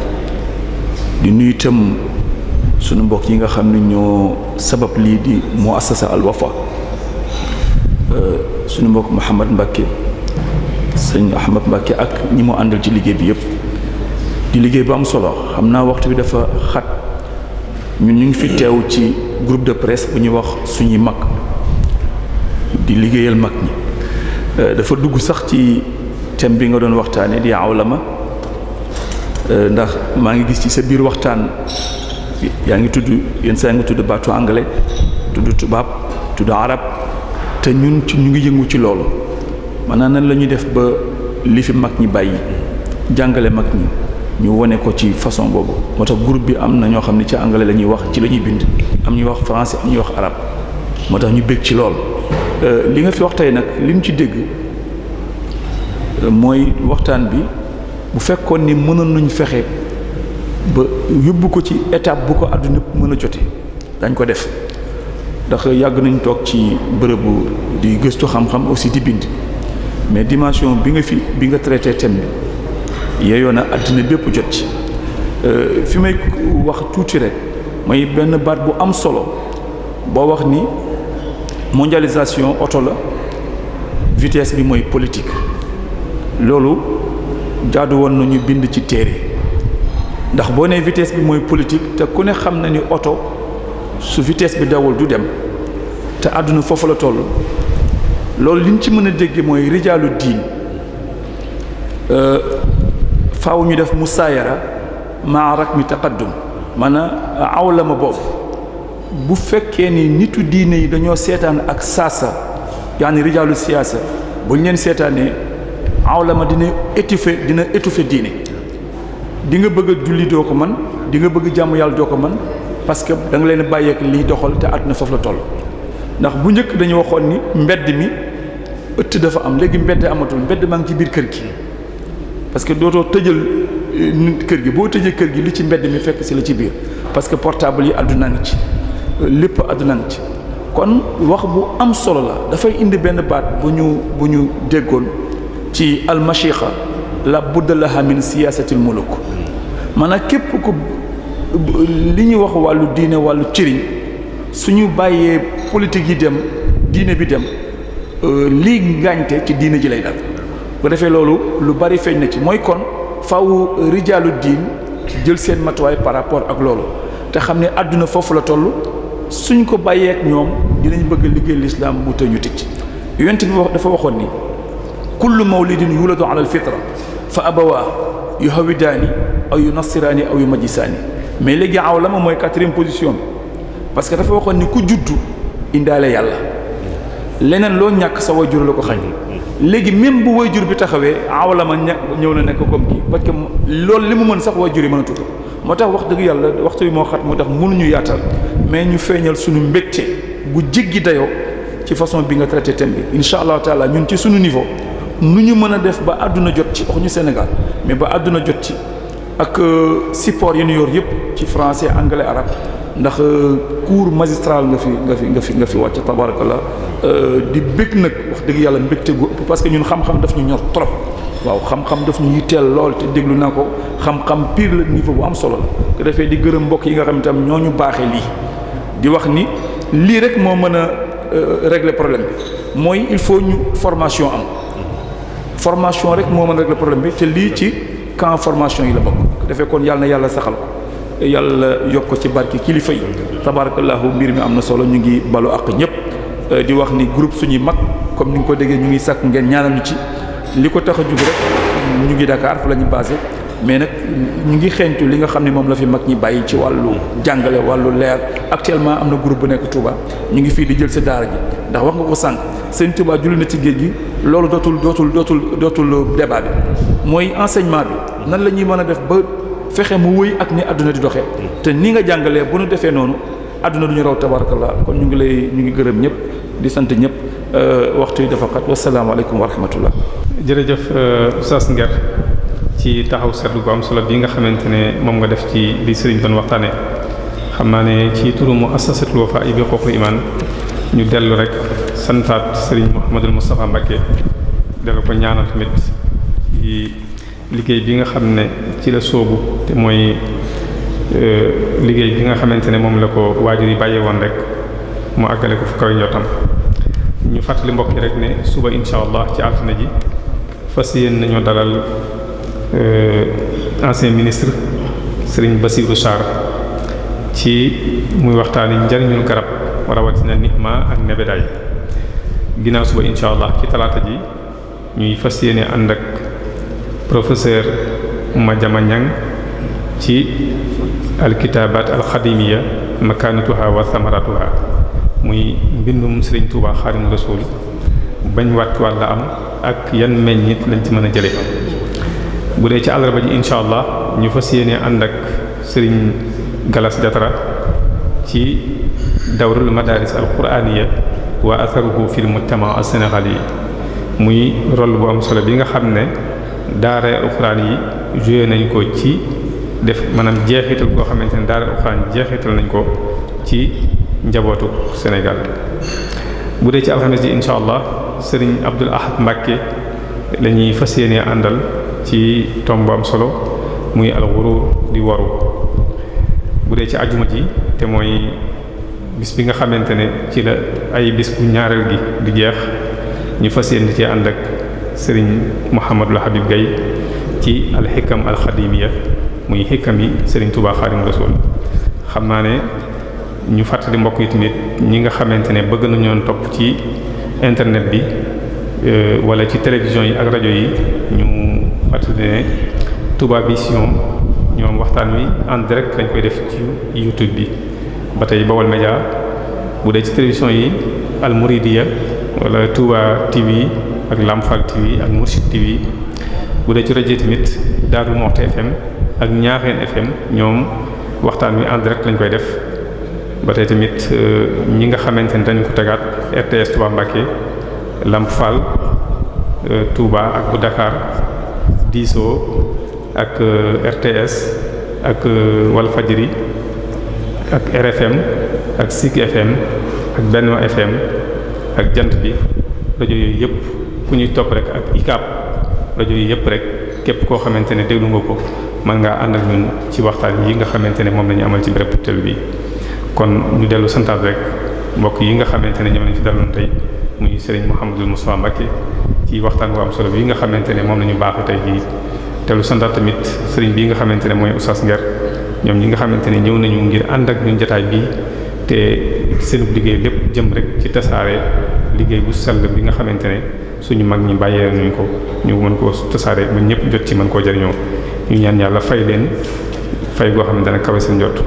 di nuyu itam sunu mbokk yi nga xam ne ñoo sabab lii di muassasa Al Wafa sunu mbokk Mouhamad Mbacké sëñ Ahmad Mbacké ak ñi mu àndal ci liggéey bi yëpp di liggéey bu am solo xam naa waxtu bi dafa xat ñun ñu ngi fi teew ci groupe de presse bu ñuy wax suñuy mag di liggéeyal mag ñi dafa dugg sax ci thème bi nga doon waxtaane di awlama ndax maa ngi gis ci sa biir waxtaan yaa ngi tudd yenn saa nga tudd baatu anglais tudd tubaab tudd arab te ñun ci ñu ngi yëngu ci loolu maanaam nan la ñuy def ba li fi mag ñi bàyyi jàngale mag ñi ñu wone ko ci façon boobu moo tax groupe bi am na ñoo xam ne ci anglais la ñuy wax ci la ñuy bind am ñuy wax français am ñuy wax arabe moo tax ñu bég ci lool li nga fi wax tey nag li ñu ci dégg mooy waxtaan bi bu fekkoon ni mënoon nañu fexe ba yóbbu ko ci étape bu ko àdduna mën a jotee dañ ko def ndax yàgg nañ toog ci bërëbu di gëstu xam-xam aussi di bind mais dimension bi nga traité thème bi yeeyoo na àddina bépp jot ci fi may wax tuuti rek mooy benn baat bu am solo boo wax ni mondialisation oto la vitesse bi mooy politique loolu jaadu woon nañu bind ci téere ndax boo nee vitesse bi mooy politique te ku ne xam na ni oto su vitesse bi dawul du dem te àdduna foofu la toll loolu liñ ci mën a dégg mooy rijaalu diin faaw ñu def musaayara maa rakmi taqaddum maanaam awlama boobu bu fekkee ni nitu diine yi dañoo seetaan ak saasa yaani rijaalu siyaasa buñ leen seetaanee awlama dina étouffer diine di nga bëgg a julli doo ko man di nga bëgg jàmm yàlla doo ko man parce que da nga leen bàyyeek liy doxal te àdduna foofu la toll ndax bu njëkk dañu waxoon ni mbedd mi ëtt dafa am léegi mbedd amatul mbedd maa ngi ci biir kër gi parce que dootoo tëjal kër gi boo tëjee kër gi li ci mbedd mi fekk si la ci biir parce que portable yi àdduna ngi ci lépp àdduna ngi ci kon wax bu am solo la dafay indi benn baat bu ñu déggoon ci almashiqa la budda laha min siyaasatil muluk maanaam képp ku li ñuy wax wàllu diine wàllu cëriñ suñu bàyyee politique yi dem diine bi dem lii ngaañte ci diine ji lay dal bu defee loolu lu bari feeñ na ci mooy kon faaw rijaalu diin jël seen matuwaay par rapport ak loolu te xam ne àdduna foofu la toll suñ ko bàyyee ak ñoom dinañ bëgg liggéey l'islam bu te ñu ticc yonent bi dafa waxoon ni kullu mawlidin yuladu ala alfitra fa abawaa yuhawidaani aw yunassiraani aw yumajjisaani mais léegi awlama mooy 4e position bi parce que dafa waxoon ni ku juddu indaale yàlla leneen loo ñàkk sa wayjur la ko xañ léegi même bu wayjur bi taxawee awlama ñëw na nekk comme kii parce que loolu li mu mën sax wayjur yi mënatu ko moo tax wax dëgg yàlla waxtu bi moo xat moo tax mënuñu yaatal mais ñu feeñal suñu mbégte gu jéggi dayoo ci façon bi nga traité thème bi incha allah taala ñun ci suñu niveau nu ñu mën a def ba àdduna jot ci waxuñu Sénégal mais ba àdduna jot ci ak support yi ñu yor yëpp ci français anglais arabe ndax cours magistral nga fi wàcc tabarakallah di bëgg nag wax dëgg yàlla mbégte gu ëpp parce que ñun xam-xam daf ñu ñor trop waaw xam-xam daf ñu yitteel lool te déglu naa ko xam-xam pire la niveau bu am solo la ko defee di gërëm mbokk yi nga xam itam ñoo ñu baaxee lii di wax ni lii rek moo mën a régler problème bi mooy il faut ñu formation am formation rek moo mën a régler problème bi te lii ci camp formation yi la bokk ko defee kon yàlla na yàlla saxal ko yàlla yokk ko ci barke kilifa yi tabarakallahu mbir mi am na solo ñu ngi balu ak ñëpp di wax ni groupe suñuy mag comme ni nga ko déggee ñu ngi sàkk ngeen ñaanal ñu ci li ko tax a jug rek ñu ngi Dakar fa la ñu basé mais nag ñu ngi xeeñtu li nga xam ne moom la fi mag ñi bàyyi ci wàllu jàngale wàllu leer actuellement am na groupe bu nekk Touba ñu ngi fii di jël sa daara ji ndax wax nga ko sànq Sëñ Touba julli na ci géej gi loolu dootul débat bi mooy enseignement bi nan la ñuy mën a def ba fexe mu wëy ak ni àdduna di doxee te ni nga jàngalee bu nu defee noonu àdduna du ñu raw tabarakallah kon ñu ngi gërëm ñëpp di sant ñëpp waxtu yi dafa xat wasalaamaaleykum wa rahmatullah. jërëjëf Oustaz Nguer ci taxaw seetlu bu am solo bi nga xamante ne moom nga def ci li sëriñ doon waxtaanee xam naa ne ci turu muassasatul Wafa bi xuquuqul iman ñu dellu rek santaat sëriñ Mouhamadul Moustapha Mbacké dellu ko ñaanal tamit ci liggéey bi nga xam ne ci la sóobu te mooy liggéey bi nga xamante ne moom la ko waajur yi bàyyee woon rek mu àggale ko fu kaw njottam ñu fàttali mbokk yi rek ne suba insha allah ci altine ji fas yéen nañoo dalal ancien ministre Serigne Bassirou Sarr ci muy waxtaani njariñul garab rawatina nihma ak nebedaay ginnaaw suba insha allah ci talaata ji ñuy fas yéene ànd ak professeur Madiama Niang ci alkitabat alxadimiya makanatuha wa samaratuha muy mbindum Serigne Touba Xaadimu Rasuul bañ wàccuwaat la am ak yan meññit lañ ci mën a jële bu dee ci àllarba ji insha allah ñu fas yéene ànd ak Serigne Galas Jatara ci dawrul madaris alquraniya wa atharuhu fil mujtama as-sénégali yi muy rôle bu am solo bi nga xam ne daara alquran yi joué nañ ko ci def maanaam jeexital koo xamante ne daara alquran jeexital nañ ko ci njabootu Sénégal bu dee ci alxames ji insha allah Serigne Abdoul Ahad Mbacké la ñuy fas yéene àndal ci tomb bu am solo muy al-ghurur di waru bu dee ci ajuma ji te mooy bis bi nga xamante ne ci la ay bis bu ñaareel gi di jeex ñu fas yéene ci ànd ak Serigne Mouhamadul Habib Gaye ci al-hikam al-khadimiya muy hikam yi Serigne Touba Xaadimu Rasuul xam naa ne ñu fàttali mbokk yi tamit ñi nga xamante ne bëgg nañoon topp ci internet bi wala ci télévision yi ak rajo yi ñu fàttali ne Touba Vision ñoom waxtaan wi en direct lañ koy def ci YouTube bi ba tey Bawol Média bu dee ci télévision yi Al Mouridiya wala Touba TV ak Lamfal TV ak Mourchid TV bu dee ci rajo tamit Darou Moukhty FM ak Niakhène FM ñoom waxtaan wi en direct lañ koy def ba tey tamit ñi nga xamante ne dañ ko tegaat RTS Touba Mbacké Lamp Fall Touba ak bu Dakar Diso ak RTS ak Walfadjri ak RFM ak Sik FM ak Benno FM ak Jant bi rajo yooyu yëpp ku ñuy topp rek ak ICAP rajo yi yëpp rek képp koo xamante ne déglu nga ko mën ngaa ànd ak ñun ci waxtaan yi nga xamante ne moom la ñu amal ci béréb tel bi kon ñu dellu santaat rek mbokk yi nga xamante ne ñoom lañ fi daloon tey muy Serigne Mouhamadou Moustapha Mbacké ci waxtaan bu am solo bi nga xamante ne moom la ñu baaxee tey jii te lu santaat tamit Serigne bii nga xamante ne mooy Oustaz Nguer ñoom ñi nga xamante ne ñëw nañu ngir ànd ak ñun jotaay bi te seen liggéey lépp jëm rek ci tasaare liggéey bu sell bi nga xamante ne suñu mag ñi bàyyee nañu ko ñu mën koo tasaare ba ñëpp jot ci mën koo jariñoo ñu ñaan yàlla fay leen fay goo xam ne dana kawe seen jot.